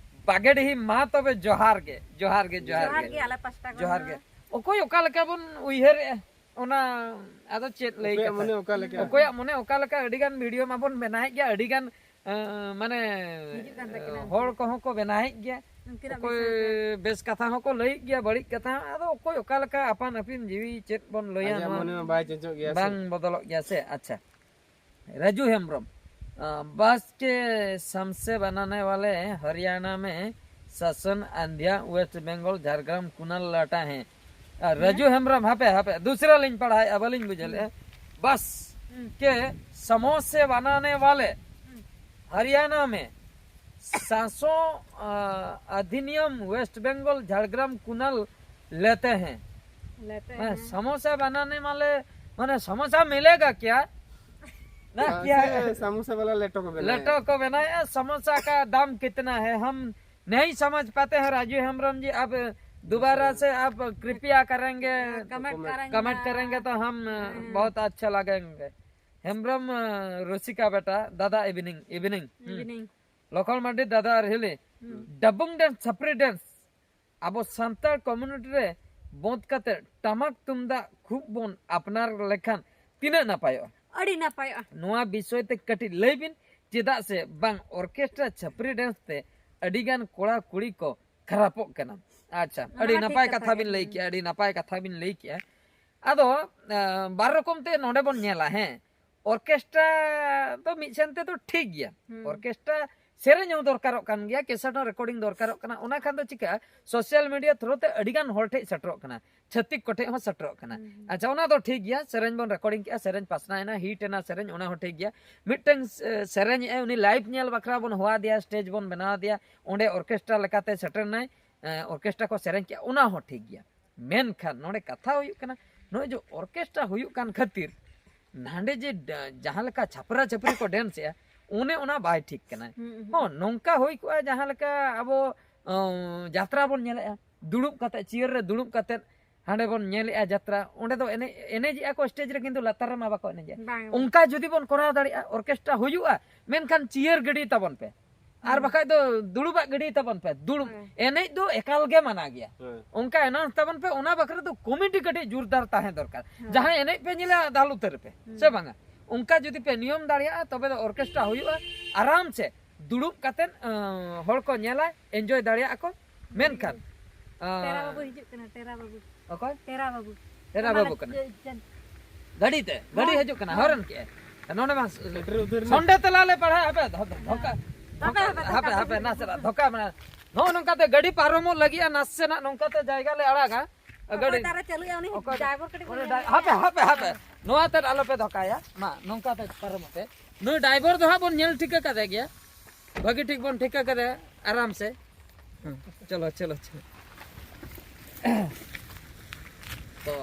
ᱵᱟᱜᱮᱰᱤᱦᱤ᱾ ᱢᱟ ᱛᱚᱵᱮ ᱡᱚᱦᱟᱨ ᱜᱮ, ᱡᱚᱦᱟᱨ ᱜᱮ, ᱡᱚᱦᱟᱨ ᱡᱚᱦᱟᱨ ᱜᱮ᱾ ᱜᱮ ᱟᱞᱮ ᱯᱟᱥᱴᱟ ᱠᱷᱚᱱ ᱡᱚᱦᱟᱨ ᱦᱚᱸ᱾ ᱜᱮ᱾ ᱚᱠᱚᱭ ᱚᱠᱟ ᱞᱮᱠᱟ ᱵᱚᱱ ᱩᱭᱦᱟᱹᱨᱮᱜᱼᱟ, ᱚᱱᱟ ᱟᱫᱚ ᱪᱮᱫ ᱞᱟᱹᱭ ᱚᱠᱚᱭᱟᱜ ᱠᱟᱛᱷᱟ? ᱢᱚᱱᱮ ᱚᱠᱟ ᱞᱮᱠᱟ? ᱚᱠᱚᱭᱟᱜ ᱢᱚᱱᱮ ᱚᱠᱟ ᱞᱮᱠᱟ, ᱟᱹᱰᱤ ᱜᱟᱱ ᱵᱷᱤᱰᱤᱭᱳ ᱢᱟᱵᱚᱱ ᱵᱮᱱᱟᱣᱮᱫ ᱜᱮᱭᱟ, ᱟᱹᱰᱤ ᱜᱟᱱ, ᱮ, ᱢᱟᱱᱮ, ᱦᱤᱡᱩᱜ ᱠᱟᱱ ᱛᱟᱹᱠᱤᱱᱟ᱾ ᱦᱚᱲ ᱠᱚᱦᱚᱸ ᱠᱚ ᱵᱮᱱᱟᱣᱮᱫ ᱜᱮᱭᱟ᱾ ᱩᱱᱠᱤᱱᱟᱜ ᱚᱠᱚᱭ ᱵᱤᱥᱚᱭ ᱛᱮ᱾ ᱵᱮᱥ ᱠᱟᱛᱷᱟ ᱦᱚᱸᱠᱚ ᱞᱟᱹᱭᱮᱫ ᱜᱮᱭᱟ, ᱵᱟᱹᱲᱤᱡ ᱠᱟᱛᱷᱟ ᱦᱚᱸ᱾ ᱟᱫᱚ ᱚᱠᱚᱭ ᱚᱠᱟ ᱞᱮᱠᱟ ᱟᱯᱟᱱ ᱟᱹᱯᱤᱱ ᱡᱤᱣᱤ ᱪᱮᱫ ᱵᱚᱱ ᱞᱟᱹᱭᱟ, ᱟᱡᱟᱜ ᱱᱚᱣᱟ ᱢᱚᱱᱮ ᱢᱟ ᱵᱟᱭ ᱪᱮᱸᱪᱚᱜ ᱜᱮᱭᱟ ᱥᱮ᱾ ᱵᱟᱝ ᱵᱚᱫᱚᱞᱚᱜ ᱜᱮᱭᱟ ᱥᱮ᱾ ᱟᱪᱪᱷᱟ, ᱨᱟᱡᱩ ᱦᱮᱢᱵᱨᱚᱢ, ᱟ, ᱵᱟᱥ ᱠᱮ ᱥᱟᱢᱥᱮ ᱵᱟᱱᱟᱱᱮ ᱣᱟᱞᱮ ᱦᱚᱨᱤᱭᱟᱱᱟ ᱢᱮ ᱥᱟᱥᱚᱱ ᱟᱱᱫᱷᱤᱭᱟ, ᱳᱭᱮᱥᱴ ᱵᱮᱝᱜᱚᱞ, ᱡᱷᱟᱲᱜᱨᱟᱢ, ᱠᱩᱱᱟᱞ ᱞᱟᱴᱟ ᱦᱮᱸ᱾ ᱟᱨ ᱨᱟᱡᱩ ᱦᱮᱢᱵᱨᱚᱢ, ᱦᱟᱯᱮ, ᱦᱟᱯᱮ, ᱫᱩᱥᱨᱟ ᱞᱤᱧ ᱯᱟᱲᱦᱟᱣᱮᱫᱼᱟ, ᱵᱟᱹᱞᱤᱧ ᱵᱩᱡᱷᱟᱹᱣ ᱞᱮᱫᱼᱟ᱾ ᱵᱟᱥ ᱦᱩᱸ᱾ ᱠᱮ ᱥᱟᱢᱚᱥᱮ ᱵᱟᱱᱟᱱᱮ ᱣᱟᱞᱮ ᱦᱩᱸ᱾ ᱦᱚᱨᱤᱭᱟᱱᱟ ᱢᱮ ᱥᱟᱥᱚ, ᱟ, ᱟᱫᱷᱤᱱᱤᱭᱚᱢ ᱳᱭᱮᱥᱴ ᱵᱮᱝᱜᱚᱞ, ᱡᱷᱟᱲᱜᱨᱟᱢ, ᱠᱩᱱᱟᱞ ᱞᱮᱛᱮ ᱦᱮᱸ᱾ ᱞᱮᱛᱮ ᱦᱮᱸ, ᱦᱮᱸ᱾ ᱥᱟᱢᱚᱥᱟ ᱵᱟᱱᱟᱱᱮ ᱢᱟᱞᱮ, मैंने समोसा मिलेगा क्या? ना क्या है? समोसा वाला लेटो को बनाया। लेटो को बनाया। समोसा का दाम कितना है? हम नहीं समझ पाते हैं राजू हेम्ब्रम जी, आप दोबारा से आप कृपया करेंगे, कमेंट करेंगे। कमेंट करेंगे तो हम बहुत अच्छा लगेंगे। हेम्ब्रम अ, रुचिका बेटा, दादा इवनिंग इवनिंग ᱤᱵᱷᱤᱱᱤᱝ᱾ ᱞᱚᱠᱷᱚᱱ ᱢᱟᱨᱰᱤ, ᱫᱟᱫᱟ ᱟᱨ ᱦᱤᱞᱤ, ᱰᱟᱵᱩᱝ ᱰᱮᱱᱥ, ᱪᱷᱟᱯᱨᱤ ᱰᱮᱱᱥ ᱟᱵᱚ ᱥᱟᱱᱛᱟᱲ ᱠᱚᱢᱭᱩᱱᱤᱴᱤ ᱨᱮ ᱵᱚᱸᱫ ᱠᱟᱛᱮ ᱴᱟᱢᱟᱠ ᱛᱩᱢᱫᱟᱜ ᱠᱷᱩᱵ ᱵᱚᱱ ᱟᱯᱱᱟᱨ ᱞᱮᱠᱷᱟᱱ ᱛᱤᱱᱟᱹᱜ ᱱᱟᱯᱟᱭᱚᱜᱼᱟ? ᱟᱹᱰᱤ ᱱᱟᱯᱟᱭᱚᱜᱼᱟ᱾ ᱱᱚᱣᱟ ᱵᱤᱥᱚᱭ ᱛᱮ ᱠᱟᱹᱴᱤᱡ ᱞᱟᱹᱭ ᱵᱤᱱ, ᱪᱮᱫᱟᱜ ᱥᱮ ᱵᱟᱝ ᱚᱨᱠᱮᱥᱴᱨᱟ ᱪᱷᱟᱯᱨᱤ ᱰᱮᱱᱥ ᱛᱮ ᱟᱹᱰᱤ ᱜᱟᱱ ᱠᱚᱲᱟ ᱠᱩᱲᱤ ᱠᱚ ᱠᱷᱟᱨᱟᱯᱚᱜ ᱠᱟᱱᱟ᱾ ᱟᱪᱪᱷᱟ, ᱚᱱᱟ ᱟᱹᱰᱤ ᱢᱟ ᱴᱷᱤᱠ ᱱᱟᱯᱟᱭ ᱠᱟᱛᱷᱟ ᱠᱟᱛᱷᱟ ᱜᱮ᱾ ᱵᱤᱱ ᱞᱟᱹᱭ ᱠᱮᱜᱼᱟ, ᱟᱹᱰᱤ ᱱᱟᱯᱟᱭ ᱠᱟᱛᱷᱟ ᱵᱤᱱ ᱞᱟᱹᱭ ᱠᱮᱜᱼᱟ᱾ ᱟᱫᱚ ᱟᱸ, ᱵᱟᱨ ᱨᱚᱠᱚᱢ ᱛᱮ ᱱᱚᱰᱮ ᱵᱚᱱ ᱧᱮᱞᱟ, ᱦᱮᱸ, ᱚᱨᱠᱮᱥᱴᱨᱟ ᱫᱚ ᱢᱤᱫ ᱥᱮᱱ ᱛᱮᱫᱚ ᱴᱷᱤᱠ ᱜᱮᱭᱟ᱾ ᱦᱩᱸ᱾ ᱚᱨᱠᱮᱥᱴᱨᱟ ᱥᱮᱨᱮᱧ ᱦᱚᱸ ᱫᱚᱨᱠᱟᱨᱚᱜ ᱠᱟᱱ ᱜᱮᱭᱟ, ᱠᱮᱥᱮᱴ ᱦᱚᱸ ᱨᱮᱠᱚᱨᱰᱤᱝ ᱫᱚᱨᱠᱟᱨᱚᱜ ᱠᱟᱱᱟ᱾ ᱚᱱᱟ ᱠᱷᱟᱱ ᱫᱚ ᱪᱤᱠᱟᱹᱜᱼᱟ, ᱥᱳᱥᱟᱞ ᱢᱤᱰᱤᱭᱟ ᱛᱷᱨᱩ ᱛᱮ ᱟᱹᱰᱤ ᱜᱟᱱ ᱦᱚᱲ ᱴᱷᱮᱡ ᱥᱮᱴᱮᱨᱚᱜ ᱠᱟᱱᱟ, ᱪᱷᱟᱹᱛᱤᱠ ᱠᱚᱴᱷᱮᱡ ᱦᱚᱸ ᱥᱮᱴᱮᱨᱚᱜ ᱠᱟᱱᱟ᱾ ᱦᱩᱸ᱾ ᱟᱪᱪᱷᱟ, ᱚᱱᱟ ᱫᱚ ᱴᱷᱤᱠ ᱜᱮᱭᱟ, ᱥᱮᱨᱮᱧ ᱵᱚᱱ ᱨᱮᱠᱚᱨᱰᱤᱝ ᱠᱮᱜᱼᱟ, ᱥᱮᱨᱮᱧ ᱯᱟᱥᱱᱟᱣ ᱮᱱᱟ, ᱦᱤᱴ ᱮᱱᱟ ᱥᱮᱨᱮᱧ, ᱚᱱᱟ ᱦᱚᱸ ᱴᱷᱤᱠ ᱜᱮᱭᱟ᱾ ᱢᱤᱫᱴᱟᱝ ᱥᱮ-, ᱥᱮᱨᱮᱧ ᱮᱜᱼᱟᱭ, ᱩᱱᱤ ᱞᱟᱭᱤᱵᱷ ᱧᱮᱞ ᱵᱟᱠᱷᱨᱟ ᱵᱚᱱ ᱦᱚᱦᱚ ᱟᱫᱮᱭᱟ, ᱥᱴᱮᱡᱽ ᱵᱚᱱ ᱵᱮᱱᱟᱣ ᱟᱫᱮᱭᱟ, ᱚᱸᱰᱮ ᱚᱨᱠᱮᱥᱴᱨᱟ ᱞᱮᱠᱟᱛᱮ ᱥᱮᱴᱮᱨ ᱮᱱᱟᱭ, ᱮ, ᱚᱨᱠᱮᱥᱴᱨᱟ ᱠᱚ ᱥᱮᱨᱮᱧ ᱠᱮᱜᱼᱟ, ᱚᱱᱟ ᱦᱚᱸ ᱴᱷᱤᱠ ᱜᱮᱭᱟ᱾ ᱢᱮᱱᱠᱷᱟᱱ ᱱᱚᱰᱮ ᱠᱟᱛᱷᱟ ᱦᱩᱭᱩᱜ ᱠᱟᱱᱟ, ᱱᱚᱜᱼᱚᱭ ᱡᱮ ᱚᱨᱠᱮᱥᱴᱨᱟ ᱦᱩᱭᱩᱜ ᱠᱟᱱ ᱠᱷᱟᱹᱛᱤᱨ ᱱᱟᱸᱰᱮ ᱡᱮ ᱰᱟ-, ᱡᱟᱦᱟᱸ ᱞᱮᱠᱟ ᱪᱷᱟᱯᱨᱟ ᱪᱷᱟᱯᱨᱤ ᱠᱚ ᱰᱮᱱᱥ ᱮᱜᱼᱟ, ᱚᱱᱮ ᱚᱱᱟ ᱵᱟᱭ ᱴᱷᱤᱠ ᱠᱟᱱᱟ᱾ ᱦᱩᱸ, ᱦᱩᱸ᱾ ᱦᱚᱸ, ᱱᱚᱝᱠᱟ ᱦᱩᱭ ᱠᱚᱜᱼᱟ ᱡᱟᱦᱟᱸ ᱞᱮᱠᱟ ᱟᱵᱚ, ᱚ, ᱡᱟᱛᱨᱟ ᱵᱚᱱ ᱧᱮᱞᱮᱜᱼᱟ, ᱫᱩᱲᱩᱵ ᱠᱟᱛᱮ, ᱪᱮᱭᱟᱨ ᱨᱮ ᱫᱩᱲᱩᱵ ᱠᱟᱛᱮ ᱦᱟᱸᱰᱮ ᱵᱚᱱ ᱧᱮᱞᱮᱜᱼᱟ ᱡᱟᱛᱨᱟ, ᱚᱸᱰᱮ ᱫᱚ ᱮᱱᱮᱡ, ᱮᱱᱮᱡᱮᱜᱼᱟ ᱠᱚ ᱥᱴᱮᱡᱽ ᱨᱮ, ᱠᱤᱱᱛᱩ ᱞᱟᱛᱟᱨ ᱨᱮᱢᱟ ᱵᱟᱠᱚ ᱮᱱᱮᱡᱮᱜᱼᱟ᱾ ᱵᱟᱝ᱾ ᱚᱱᱠᱟ ᱡᱩᱫᱤ ᱵᱚᱱ ᱠᱚᱨᱟᱣ ᱫᱟᱲᱮᱭᱟᱜᱼᱟ, ᱚᱨᱠᱮᱥᱴᱨᱟ ᱦᱩᱭᱩᱜᱼᱟ, ᱢᱮᱱᱠᱷᱟᱱ ᱪᱮᱭᱟᱨ ᱜᱤᱰᱤ ᱛᱟᱵᱚᱱ ᱯᱮ, ᱟᱨ ᱦᱩᱸ᱾ ᱵᱟᱠᱷᱟᱡ ᱫᱚ ᱫᱩᱲᱩᱵᱟᱜ ᱜᱤᱰᱤ ᱛᱟᱵᱚᱱ ᱯᱮ᱾ ᱫᱩᱲᱩᱵ, ᱦᱮᱸ᱾ ᱮᱱᱮᱡ ᱫᱚ ᱮᱠᱟᱞ ᱜᱮ ᱢᱟᱱᱟ ᱜᱮᱭᱟ᱾ ᱦᱮᱸ᱾ ᱚᱱᱠᱟ ᱮᱱᱟᱣᱩᱱᱥ ᱛᱟᱵᱚᱱ ᱯᱮ, ᱚᱱᱟ ᱵᱟᱠᱷᱨᱟ ᱫᱚ ᱠᱚᱢᱤᱴᱤ ᱠᱟᱹᱴᱤᱡ ᱡᱳᱨᱫᱟᱨ ᱛᱟᱦᱮᱸ ᱫᱚᱨᱠᱟᱨ᱾ ᱦᱮᱸ᱾ ᱡᱟᱦᱟᱸᱭ ᱮᱱᱮᱡ ᱯᱮ ᱧᱮᱞᱟ, ᱫᱟᱞ ᱩᱛᱟᱹᱨ ᱯᱮ, ᱦᱩᱸ᱾ ᱥᱮ ᱵᱟᱝᱟ? ᱚᱱᱠᱟ ᱡᱩᱫᱤ ᱯᱮ ᱱᱤᱭᱚᱢ ᱫᱟᱲᱮᱭᱟᱜᱼᱟ, ᱛᱚᱵᱮ ᱫᱚ ᱚᱨᱠᱮᱥᱴᱨᱟ ᱦᱩᱭᱩᱜᱼᱟ ᱟᱨᱟᱢ ᱥᱮ᱾ ᱫᱩᱲᱩᱵ ᱠᱟᱛᱮᱫ, ᱟᱸ, ᱦᱚᱲ ᱠᱚ ᱧᱮᱞᱟ, ᱮᱱᱡᱚᱭ ᱫᱟᱲᱮᱭᱟᱜᱼᱟ ᱠᱚ᱾ ᱢᱮᱱᱠᱷᱟᱱ, ᱟᱸ, ᱴᱮᱨᱟ ᱵᱟᱹᱵᱩ ᱦᱤᱡᱩᱜ ᱠᱟᱱᱟ, ᱴᱮᱨᱟ ᱵᱟᱹᱵᱩ᱾ ᱚᱠᱚᱭ? ᱴᱮᱨᱟ ᱵᱟᱹᱵᱩ᱾ ᱴᱮᱨᱟ ᱚᱱᱟ ᱵᱟᱹᱵᱩ ᱠᱟᱱᱟ᱾ ᱪᱮ-, ᱪᱮ-, ᱜᱟᱹᱰᱤ ᱛᱮ, ᱜᱟᱹᱰᱤ ᱦᱚᱸ᱾ ᱦᱤᱡᱩᱜ ᱠᱟᱱᱟ, ᱦᱚᱨᱮᱱ ᱠᱮᱜᱼᱟ᱾ ᱱᱚᱰᱮ ᱢᱟ ᱥᱮᱴᱮᱨ ᱩᱛᱟᱹᱨ ᱮᱱᱟ᱾ ᱥᱚᱱᱰᱮ ᱛᱮᱞᱟ ᱞᱮ ᱯᱟᱲᱦᱟᱜᱼᱟ, ᱟᱯᱮ ᱫᱷᱚ-, ᱫᱷᱚ-, ᱫᱷᱚᱠᱟ᱾ ᱦᱟᱯᱮ, ᱦᱟᱯᱮ, ᱦᱟᱯᱮ, ᱫᱷᱚᱠᱟ ᱦᱟᱯᱮ, ᱫᱚ ᱱᱟᱥᱮᱱᱟᱜ ᱫᱷᱚᱠᱟ ᱢᱮᱱᱟᱜᱼᱟ᱾ ᱱᱚᱜᱼᱚ ᱱᱚᱝᱠᱟ ᱛᱮ ᱜᱟᱹᱰᱤ ᱯᱟᱨᱚᱢᱚᱜ ᱞᱟᱹᱜᱤᱫ ᱱᱟᱥᱮᱱᱟᱜ ᱱᱚᱝᱠᱟ ᱛᱮ ᱡᱟᱭᱜᱟ ᱞᱮ ᱟᱲᱟᱜᱟ᱾ ᱚᱠᱚᱭ ᱜᱟᱹᱰᱤ ᱛᱟᱨᱟ ᱪᱟᱹᱞᱩᱭᱟ ᱩᱱᱤ ᱚᱠᱚᱭ ᱰᱨᱟᱭᱵᱷᱟᱨ ᱠᱟᱹᱴᱤᱡ ᱵᱚᱱ ᱩᱱᱤ ᱧᱮᱞ ᱰᱟᱭ-, ᱧᱚᱜ ᱦᱟᱯᱮ, ᱮᱭᱟ᱾ ᱦᱟᱯᱮ, ᱦᱟᱯᱮ᱾ ᱱᱚᱣᱟ ᱛᱮᱫ ᱟᱞᱚᱯᱮ ᱫᱷᱚᱠᱟᱭᱟ᱾ ᱢᱟ, ᱱᱚᱝᱠᱟ ᱛᱮ ᱯᱟᱨᱚᱢᱚᱜ ᱯᱮ᱾ ᱱᱩᱭ ᱰᱨᱟᱭᱵᱷᱟᱨ ᱫᱚ ᱦᱟᱸᱜ ᱵᱚᱱ ᱧᱮᱞ ᱴᱷᱤᱠᱟᱹ ᱠᱟᱫᱮ ᱜᱮᱭᱟ᱾ ᱵᱷᱟᱹᱜᱤ ᱴᱷᱤᱠ ᱵᱚᱱ ᱴᱷᱤᱠᱟᱹ ᱠᱟᱫᱮ, ᱟᱨᱟᱢ ᱥᱮ᱾ ᱦᱮᱸ, ᱪᱚᱞᱚ, ᱪᱚᱞᱚ, ᱪᱚᱞᱚ᱾ ᱛᱚ,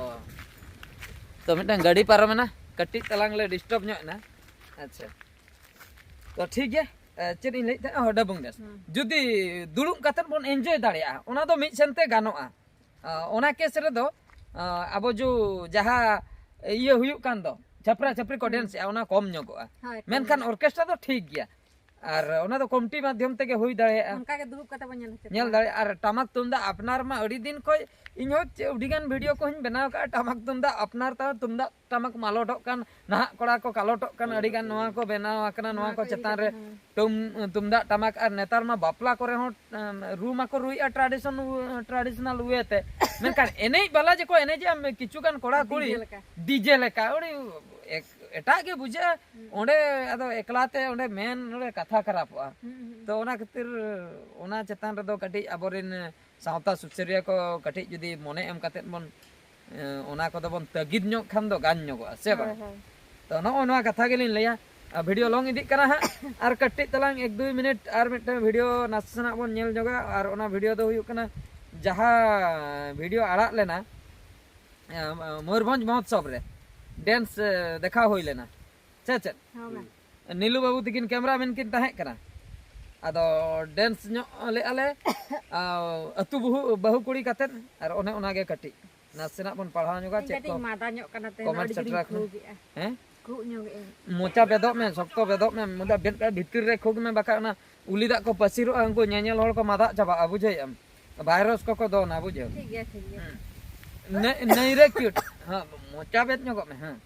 ᱛᱚ ᱢᱤᱫᱴᱟᱝ ᱜᱟᱹᱰᱤ ᱯᱟᱨᱚᱢᱮᱱᱟ, ᱠᱟᱹᱴᱤᱡ ᱛᱟᱞᱟᱝ ᱞᱮ ᱰᱤᱥᱴᱟᱨᱵ ᱧᱚᱜ ᱮᱱᱟ᱾ ᱟᱪᱪᱷᱟ, ᱛᱚ ᱴᱷᱤᱠ ᱜᱮᱭᱟ᱾ ᱮ, ᱪᱮᱫ ᱤᱧ ᱞᱟᱹᱭᱮᱫ ᱛᱟᱦᱮᱸᱫ? ᱚ, ᱰᱟᱵᱩᱝ ᱰᱮᱱᱥ᱾ ᱦᱩᱸ᱾ ᱡᱩᱫᱤ ᱫᱩᱲᱩᱵ ᱠᱟᱛᱮᱫ ᱵᱚᱱ ᱮᱱᱡᱚᱭ ᱫᱟᱲᱮᱭᱟᱜᱼᱟ, ᱚᱱᱟ ᱫᱚ ᱢᱤᱫ ᱥᱮᱱᱛᱮ ᱜᱟᱱᱚᱜᱼᱟ᱾ ᱟ, ᱚᱱᱟ ᱠᱮᱥ ᱨᱮᱫᱚ, ᱟ, ᱟᱵᱚ ᱡᱚ ᱡᱟᱦᱟᱸ ᱤᱭᱟᱹ ᱦᱩᱭᱩᱜ ᱠᱟᱱ ᱫᱚ, ᱪᱷᱟᱯᱨᱟ ᱪᱷᱟᱯᱨᱤ ᱠᱚ ᱦᱩᱸ᱾ ᱰᱮᱱᱥ ᱮᱜᱼᱟ, ᱚᱱᱟ ᱠᱚᱢ ᱧᱚᱜᱚᱜᱼᱟ᱾ ᱦᱳᱭ, ᱠᱚᱢ ᱢᱮᱱᱠᱷᱟᱱ ᱧᱚᱜᱚᱜᱼᱟ᱾ ᱚᱨᱠᱮᱥᱴᱨᱟ ᱫᱚ ᱴᱷᱤᱠ ᱜᱮᱭᱟ, ᱟᱨ ᱚᱱᱟ ᱫᱚ ᱠᱚᱢᱤᱴᱤ ᱢᱟᱫᱽᱫᱷᱚᱢ ᱛᱮᱜᱮ ᱦᱩᱭ ᱫᱟᱲᱮᱭᱟᱜᱼᱟ᱾ ᱚᱱᱠᱟ ᱜᱮ ᱫᱩᱲᱩᱵ ᱠᱟᱛᱮ ᱵᱚᱱ ᱧᱮᱞ ᱦᱚᱪᱚ ᱧᱮᱞ ᱠᱚᱣᱟ᱾ ᱫᱟᱲᱮᱭᱟᱜᱼᱟ᱾ ᱟᱨ ᱴᱟᱢᱟᱠ ᱛᱩᱢᱫᱟᱜ ᱟᱯᱱᱟᱨ ᱢᱟ ᱟᱹᱰᱤ ᱫᱤᱱ ᱠᱷᱚᱱ ᱤᱧ ᱦᱚᱸ ᱪᱮ-, ᱟᱹᱰᱤ ᱜᱟᱱ ᱵᱷᱤᱰᱤᱭᱳ ᱠᱚᱦᱚᱸᱧ ᱵᱮᱱᱟᱣ ᱠᱟᱜᱼᱟ, ᱴᱟᱢᱟᱠ ᱛᱩᱢᱫᱟᱜ ᱟᱯᱱᱟᱨ ᱛᱟᱢ, ᱛᱩᱢᱫᱟᱜ ᱴᱟᱢᱟᱠ ᱢᱟᱞᱚᱴᱚᱜ ᱠᱟᱱ, ᱱᱟᱦᱟᱜ ᱠᱚᱲᱟ ᱠᱚ ᱠᱟᱞᱚᱴᱚᱜ ᱠᱟᱱ, ᱟᱹᱰᱤ ᱜᱟᱱ ᱱᱚᱣᱟ ᱠᱚ ᱵᱮᱱᱟᱣ ᱟᱠᱟᱱᱟ, ᱱᱚᱣᱟ ᱱᱚᱣᱟ ᱠᱚ ᱠᱚ ᱤᱫᱤ ᱪᱮᱛᱟᱱ ᱨᱮ ᱠᱟᱛᱮ, ᱦᱮᱸ᱾ ᱛᱩᱢ-, ᱛᱩᱢᱫᱟᱜ ᱴᱟᱢᱟᱠ, ᱟᱨ ᱱᱮᱛᱟᱨ ᱢᱟ ᱵᱟᱯᱞᱟ ᱠᱚᱨᱮ ᱦᱚᱸ, ᱮᱢ, ᱨᱩ ᱢᱟᱠᱚ ᱨᱩᱭᱮᱫᱼᱟ tradition, traditional way ᱛᱮ, ᱢᱮᱱᱠᱷᱟᱱ ᱮᱱᱮᱡ ᱵᱟᱞᱟ ᱡᱮᱠᱚ ᱮᱱᱮᱡᱮᱜᱼᱟ, ᱠᱤᱪᱷᱩ ᱜᱟᱱ ᱠᱚᱲᱟ ᱠᱩᱲᱤ ᱰᱤᱡᱮ ᱞᱮᱠᱟ᱾ ᱰᱤᱡᱮ ᱞᱮᱠᱟ, ᱟᱹᱰᱤ ᱮᱠ-, ᱮᱴᱟᱜ ᱜᱮ ᱵᱩᱡᱷᱟᱹᱜᱼᱟ᱾ ᱦᱩᱸ᱾ ᱚᱸᱰᱮ ᱟᱫᱚ ᱮᱠᱞᱟ ᱛᱮ ᱚᱸᱰᱮ ᱢᱮᱱ ᱱᱚᱰᱮ ᱠᱟᱛᱷᱟ ᱠᱷᱟᱨᱟᱯᱚᱜᱼᱟ᱾ ᱦᱩᱸ, ᱦᱩᱸ᱾ ᱛᱚ ᱚᱱᱟ ᱠᱷᱟᱹᱛᱤᱨ ᱚᱱᱟ ᱪᱮᱛᱟᱱ ᱨᱮᱫᱚ ᱠᱟᱹᱴᱤᱡ ᱟᱵᱚᱨᱮᱱ ᱥᱟᱶᱛᱟ ᱥᱩᱥᱟᱹᱨᱤᱭᱟᱹ ᱠᱚ ᱠᱟᱹᱴᱤᱡ ᱡᱩᱫᱤ ᱢᱚᱱᱮ ᱮᱢ ᱠᱟᱛᱮᱫ ᱵᱚᱱ, ᱮ, ᱚᱱᱟ ᱠᱚᱫᱚ ᱵᱚᱱ ᱛᱟᱹᱜᱤᱫ ᱧᱚᱜ ᱠᱷᱟᱱ ᱫᱚ ᱜᱟᱱ ᱧᱚᱜᱚᱜᱼᱟ, ᱥᱮ ᱵᱟᱝ? ᱦᱳᱭ, ᱦᱳᱭ᱾ ᱛᱚ ᱱᱚᱜᱼᱚ ᱱᱚᱣᱟ ᱠᱟᱛᱷᱟ ᱜᱮᱞᱤᱧ ᱞᱟᱹᱭᱟ᱾ ᱟᱨ ᱵᱷᱤᱰᱤᱭᱳ ᱞᱚᱝ ᱤᱫᱤᱜ ᱠᱟᱱᱟ ᱦᱟᱸᱜ, ᱟᱨ ᱠᱟᱹᱴᱤᱡ ᱛᱟᱞᱟᱝ ᱮᱠ ᱫᱩᱭ ᱢᱤᱱᱤᱴ ᱟᱨ ᱢᱤᱫᱴᱟᱝ ᱵᱷᱤᱰᱤᱭᱳ ᱱᱟᱥᱮᱱᱟᱜ ᱵᱚᱱ ᱧᱮᱞ ᱧᱚᱜᱟ᱾ ᱟᱨ ᱚᱱᱟ ᱵᱷᱤᱰᱤᱭᱳ ᱫᱚ ᱦᱩᱭᱩᱜ ᱠᱟᱱᱟ ᱡᱟᱦᱟᱸ ᱵᱷᱤᱰᱤᱭᱳ ᱟᱲᱟᱜ ᱞᱮᱱᱟ, ᱮ, ᱢᱚᱭᱩᱨᱵᱷᱚᱸᱡᱽ ᱢᱚᱦᱳᱛᱥᱚᱵ ᱨᱮ ᱰᱮᱱᱥ, ᱮ, ᱫᱮᱠᱷᱟᱣ ᱦᱩᱭ ᱞᱮᱱᱟ, ᱥᱮ ᱪᱮᱫ? ᱦᱚᱸ, ᱢᱮ᱾ ᱱᱤᱞᱩ ᱵᱟᱹᱵᱩ ᱛᱤᱠᱤᱱ ᱠᱮᱢᱨᱟᱢᱮᱱ ᱠᱤᱱ ᱛᱟᱦᱮᱸ ᱠᱟᱱᱟ, ᱟᱫᱚ ᱰᱮᱱᱥ ᱧᱚᱜ ᱞᱮᱫᱼᱟ ᱞᱮ, ᱟ, ᱟᱹᱛᱩ ᱵᱟᱹᱦᱩ, ᱵᱟᱹᱦᱩ ᱠᱩᱲᱤ ᱠᱟᱛᱮᱫ᱾ ᱟᱨ ᱚᱱᱮ ᱚᱱᱟᱜᱮ ᱠᱟᱹᱴᱤᱡ ᱱᱟᱥᱮᱱᱟᱜ ᱵᱚᱱ ᱯᱟᱲᱦᱟᱣ ᱧᱚᱜᱟ, ᱤᱧ ᱪᱮᱫ ᱠᱟᱹᱴᱤᱡ ᱠᱚ ᱢᱟᱫᱟ ᱧᱚᱜ ᱠᱟᱱᱟ ᱛᱮᱦᱮᱧ, ᱠᱚᱢᱮᱱᱴ ᱟᱹᱰᱤ ᱡᱳᱨᱤᱧ ᱥᱮᱴᱮᱨ ᱟᱠᱟᱱᱟ᱾ ᱠᱷᱩᱜ ᱮᱜᱼᱟ᱾ ᱦᱮᱸ? ᱠᱷᱩᱜ ᱧᱚᱜ ᱮᱜᱼᱟᱹᱧ᱾ ᱢᱚᱪᱟ ᱵᱮᱫᱚᱜ ᱢᱮ, ᱥᱚᱠᱛᱚ ᱵᱮᱫᱚᱜ ᱢᱮ, ᱢᱚᱪᱟ ᱵᱮᱫ ᱠᱟᱜ ᱵᱷᱤᱛᱤᱨ ᱨᱮ ᱠᱷᱩᱜ ᱢᱮ, ᱵᱟᱠᱷᱟᱡ ᱚᱱᱟ ᱩᱞᱤ ᱫᱟᱜ ᱠᱚ ᱯᱟᱹᱥᱤᱨᱚᱜᱼᱟ, ᱩᱱᱠᱩ ᱧᱮᱧᱮᱞ ᱦᱚᱲ ᱠᱚ ᱢᱟᱫᱟᱜ ᱪᱟᱵᱟᱜᱼᱟ, ᱵᱩᱡᱷᱟᱹᱣᱮᱫ ᱟᱢ? ᱵᱷᱟᱭᱨᱟᱥ ᱠᱚᱠᱚ ᱫᱚᱱᱟ, ᱵᱩᱡᱷᱟᱹᱣ? ᱴᱷᱤᱠ ᱜᱮᱭᱟ, ᱴᱷᱤᱠ ᱜᱮᱭᱟ᱾ ᱦᱩᱸ᱾ ᱱᱟᱹᱭ, ᱱᱟᱹᱭ ᱨᱮ ᱠᱤᱭᱩᱴ᱾ ᱦᱮᱸ, ᱢᱚᱪᱟ ᱵᱮᱫ ᱧᱚᱜᱚᱜ ᱢᱮ, ᱦᱮᱸ᱾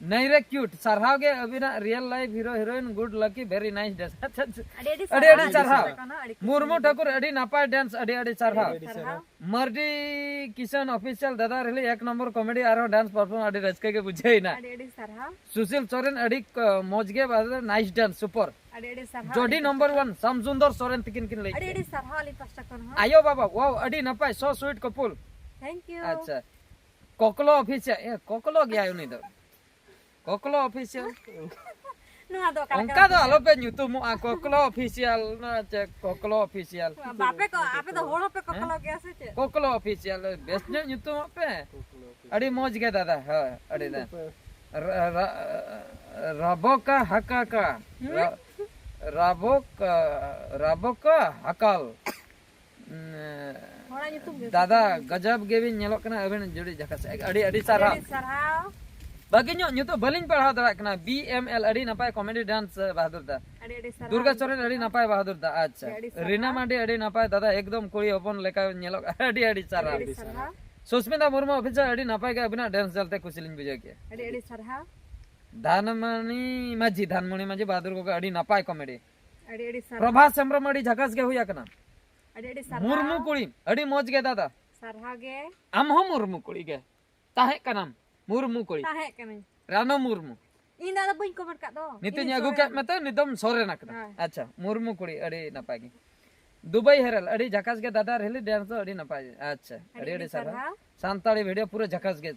ᱱᱟᱹᱭ ᱨᱮ ᱠᱤᱭᱩᱴ, ᱥᱟᱨᱦᱟᱣ ᱜᱮ ᱟᱹᱵᱤᱱᱟᱜ real life hero heroine, good lucky, very nice dance. ᱟᱪᱪᱷᱟ, ᱟᱪᱪᱷᱟ᱾ ᱟᱹᱰᱤ ᱟᱹᱰᱤ ᱟᱹᱰᱤ ᱥᱟᱨᱦᱟᱣ᱾ ᱟᱹᱰᱤ ᱥᱟᱨᱦᱟᱣ᱾ ᱟᱹᱰᱤ ᱠᱩᱥᱤ ᱢᱩᱨᱢᱩ ᱵᱩᱡᱷᱟᱹᱣ ᱴᱷᱟᱠᱩᱨ, ᱟᱹᱰᱤ ᱱᱟᱯᱟᱭ ᱰᱮᱱᱥ, ᱟᱹᱰᱤ ᱟᱹᱰᱤ ᱥᱟᱨᱦᱟᱣ᱾ ᱟᱹᱰᱤ ᱟᱹᱰᱤ ᱥᱟᱨᱦᱟᱣ᱾ ᱢᱟᱨᱰᱤ ᱠᱤᱥᱟᱱ ᱚᱯᱷᱤᱥᱤᱭᱟᱞ ᱫᱟᱫᱟ ᱨᱤᱞᱤ ᱮᱠ ᱱᱚᱢᱵᱚᱨ ᱠᱚᱢᱮᱰᱤ, ᱟᱨᱦᱚᱸ ᱰᱮᱱᱥ ᱯᱟᱨᱯᱷᱚᱨᱢ ᱟᱹᱰᱤ ᱨᱟᱹᱥᱠᱟᱹ ᱜᱮ ᱵᱩᱡᱷᱟᱹᱣ ᱮᱱᱟ᱾ ᱟᱹᱰᱤ ᱟᱹᱰᱤ ᱥᱟᱨᱦᱟᱣ᱾ ᱥᱩᱥᱤᱞ ᱥᱚᱨᱮᱱ, ᱟᱹᱰᱤ ᱠ-, ᱢᱚᱡᱽ ᱜᱮ, ᱵᱟᱫᱮ nice dance, super᱾ ᱟᱹᱰᱤ ᱟᱹᱰᱤ ᱥᱟᱨᱦᱟᱣ ᱡᱚᱰᱤ ᱟᱹᱞᱤᱧ ᱱᱚᱢᱵᱚᱨ ᱯᱟᱥᱴᱟ ᱚᱣᱟᱱ, ᱥᱟᱢ ᱥᱩᱱᱫᱚᱨ ᱥᱚᱨᱮᱱ ᱛᱤᱠᱤᱱ ᱠᱤᱱ ᱞᱟᱹᱭ ᱟᱹᱰᱤ ᱠᱮᱫ᱾ ᱟᱹᱰᱤ ᱥᱟᱨᱦᱟᱣ ᱟᱹᱞᱤᱧ ᱯᱟᱥᱴᱟ ᱠᱷᱚᱱ ᱦᱚᱸ᱾ ᱟᱭᱳ ᱵᱟᱵᱟ, wow, ᱟᱹᱰᱤ ᱱᱟᱯᱟᱭ, so sweet couple᱾ Thank you᱾ ᱟᱪᱪᱷᱟ, ᱠᱚᱠᱞᱚ ᱚᱯᱷᱤᱥᱤᱭᱟᱞ, ᱮ, ᱠᱚᱠᱞᱚ ᱜᱮᱭᱟᱭ ᱩᱱᱤ ᱫᱚ᱾ ᱠᱚᱠᱞᱚ ᱚᱯᱷᱤᱥᱤᱭᱟᱞ᱾ ᱱᱚᱣᱟ ᱫᱚ ᱚᱠᱟ ᱞᱮᱠᱟ ᱚᱱᱠᱟ ᱫᱚ ᱵᱩᱡᱷᱟᱹᱣ? ᱟᱞᱚᱯᱮ ᱧᱩᱛᱩᱢᱚᱜᱼᱟ, ᱠᱚᱠᱞᱚ ᱚᱯᱷᱤᱥᱤᱭᱟᱞ, ᱱᱚᱣᱟ ᱪᱮᱫ ᱠᱚᱠᱞᱚ ᱚᱯᱷᱤᱥᱤᱭᱟᱞ? ᱵᱟᱯᱮ ᱠᱚ, ᱟᱯᱮ ᱫᱚ ᱦᱚᱲ ᱦᱚᱸᱯᱮ ᱠᱚᱠᱞᱚ ᱦᱮᱸ? ᱜᱮᱭᱟ ᱥᱮ ᱪᱮᱫ? ᱠᱚᱠᱞᱚ ᱚᱯᱷᱤᱥᱤᱭᱟᱞ, ᱵᱮᱥ ᱧᱚᱜ ᱧᱩᱛᱩᱢᱚᱜ ᱯᱮ᱾ ᱟᱹᱰᱤ ᱢᱚᱡᱽ ᱜᱮ ᱫᱟᱫᱟ, ᱦᱳᱭ, ᱟᱹᱰᱤ ᱫᱟ-, ᱨᱟ-, ᱨᱟ-, ᱨᱟᱵᱚᱠᱟ ᱦᱟᱠᱟᱠᱟ, ᱦᱩᱸ? ᱨᱟ-, ᱨᱟᱵᱚᱠᱟ, ᱨᱟᱵᱚᱠᱟ ᱦᱟᱠᱟᱞ᱾ ᱩᱸ, ᱦᱚᱲᱟᱜ ᱧᱩᱛᱩᱢ ᱜᱮ ᱫᱟᱫᱟ, ᱥᱮ? ᱜᱟᱡᱟᱵ ᱜᱮᱵᱤᱱ ᱧᱮᱞᱚᱜ ᱠᱟᱱᱟ, ᱟᱹᱵᱤᱱ ᱡᱩᱲᱤ ᱡᱟᱠᱟᱥ᱾ ᱟᱹᱰᱤ, ᱟᱹᱰᱤ ᱥᱟᱨᱦᱟᱣ᱾ ᱟᱹᱰᱤ ᱥᱟᱨᱦᱟᱣ᱾ ᱵᱷᱟᱹᱜᱤ ᱧᱚᱜ ᱧᱩᱛᱩᱢ ᱵᱟᱹᱞᱤᱧ ᱯᱟᱲᱦᱟᱣ ᱫᱟᱲᱮᱭᱟᱜ ᱠᱟᱱᱟ᱾ ᱵᱤ ᱮᱢ ᱮᱞ, ᱟᱹᱰᱤ ᱱᱟᱯᱟᱭ ᱠᱚᱢᱮᱰᱤ ᱰᱟᱱᱥ, ᱵᱟᱦᱟᱫᱩᱨ ᱫᱟ᱾ ᱟᱹᱰᱤ, ᱟᱹᱰᱤ ᱥᱟᱨᱦᱟᱣ᱾ ᱫᱩᱨᱜᱟ ᱥᱚᱨᱮᱱ, ᱟᱹᱰᱤ ᱱᱟᱯᱟᱭ ᱵᱟᱦᱟᱫᱩᱨ ᱫᱟ᱾ ᱟᱪᱪᱷᱟ᱾ ᱟᱹᱰᱤ, ᱟᱹᱰᱤ ᱥᱟᱨᱦᱟᱣ᱾ ᱨᱤᱱᱟ ᱢᱟᱱᱰᱤ, ᱟᱹᱰᱤ ᱱᱟᱯᱟᱭ ᱫᱟᱫᱟ, ᱮᱠᱫᱚᱢ ᱠᱩᱲᱤ ᱦᱚᱯᱚᱱ ᱞᱮᱠᱟ ᱧᱮᱞᱚᱜ᱾ ᱟᱹᱰᱤ, ᱟᱹᱰᱤ ᱥᱟᱨᱦᱟᱣ᱾ ᱟᱹᱰᱤ, ᱟᱹᱰᱤ ᱥᱟᱨᱦᱟᱣ᱾ ᱥᱩᱥᱢᱤᱛᱟ ᱢᱩᱨᱢᱩ ᱚᱯᱷᱤᱥᱟᱨ, ᱟᱹᱰᱤ ᱱᱟᱯᱟᱭ ᱜᱮ, ᱟᱹᱵᱤᱱᱟᱜ ᱰᱮᱱᱥ ᱧᱮᱞᱛᱮ ᱠᱩᱥᱤ ᱞᱤᱧ ᱵᱩᱡᱷᱟᱹᱣ ᱠᱮᱜᱼᱟ᱾ ᱟᱹᱰᱤ, ᱟᱹᱰᱤ ᱥᱟᱨᱦᱟᱣ᱾ ᱫᱷᱟᱱᱢᱚᱬᱤ ᱢᱟᱹᱡᱷᱤ, ᱫᱷᱟᱱᱢᱚᱬᱤ ᱢᱟᱹᱡᱷᱤ ᱵᱟᱦᱟᱫᱩᱨ ᱜᱚᱜᱚ, ᱟᱹᱰᱤ ᱱᱟᱯᱟᱭ ᱠᱚᱢᱮᱰᱤ᱾ ᱟᱹᱰᱤ, ᱟᱹᱰᱤ ᱥᱟᱨᱦᱟᱣ᱾ ᱯᱨᱚᱵᱷᱟᱥ ᱦᱮᱢᱵᱨᱚᱢ, ᱟᱹᱰᱤ ᱡᱷᱟᱠᱟᱥ ᱜᱮ ᱦᱩᱭ ᱟᱠᱟᱱᱟ᱾ ᱟᱹᱰᱤ, ᱟᱹᱰᱤ ᱥᱟᱨᱦᱟᱣ᱾ ᱢᱩᱨᱢᱩ ᱠᱩᱲᱤ, ᱟᱹᱰᱤ ᱢᱚᱡᱽ ᱜᱮ ᱫᱟᱫᱟ᱾ ᱥᱟᱨᱦᱟᱣ ᱜᱮ᱾ ᱟᱢ ᱦᱚᱸ ᱢᱩᱨᱢᱩ ᱠᱩᱲᱤ ᱜᱮ ᱛᱟᱦᱮᱸ ᱠᱟᱱᱟᱢ, ᱢᱩᱨᱢᱩ ᱠᱩᱲᱤ᱾ ᱛᱟᱦᱮᱸ ᱠᱟᱹᱱᱟᱹᱧ᱾ ᱨᱟᱱᱚ ᱢᱩᱨᱢᱩ᱾ ᱤᱧ ᱫᱚ ᱟᱫᱚ ᱵᱟᱹᱧ ᱠᱚᱢᱮᱱᱴ ᱠᱟᱜ ᱫᱚ᱾ ᱱᱤᱛᱚᱜ ᱤᱧ ᱤᱧ ᱟᱹᱜᱩ ᱥᱚᱨᱮᱱ᱾ ᱠᱮᱫ ᱢᱮᱛᱮ ᱱᱤᱛᱚᱜ ᱥᱚᱨᱮᱱ ᱟᱠᱟᱱᱟ᱾ ᱦᱳᱭ᱾ ᱟᱪᱪᱷᱟ, ᱢᱩᱨᱢᱩ ᱠᱩᱲᱤ, ᱟᱹᱰᱤ ᱱᱟᱯᱟᱭ ᱜᱮ᱾ ᱫᱩᱵᱟᱭ ᱦᱮᱨᱮᱞ, ᱟᱹᱰᱤ ᱡᱷᱟᱠᱟᱥ ᱜᱮ ᱫᱟᱫᱟ, ᱨᱤᱞᱤ ᱰᱮᱱᱥ ᱫᱚ ᱟᱹᱰᱤ ᱱᱟᱯᱟᱭ᱾ ᱟᱪᱪᱷᱟ, ᱟᱹᱰᱤ, ᱟᱹᱰᱤ ᱟᱹᱰᱤ ᱥᱟᱨᱦᱟᱣ᱾ ᱥᱟᱨᱦᱟᱣ᱾ ᱥᱟᱱᱛᱟᱲᱤ ᱵᱷᱤᱰᱤᱭᱳ ᱯᱩᱨᱟᱹ ᱡᱷᱟᱠᱟᱥ ᱜᱮ᱾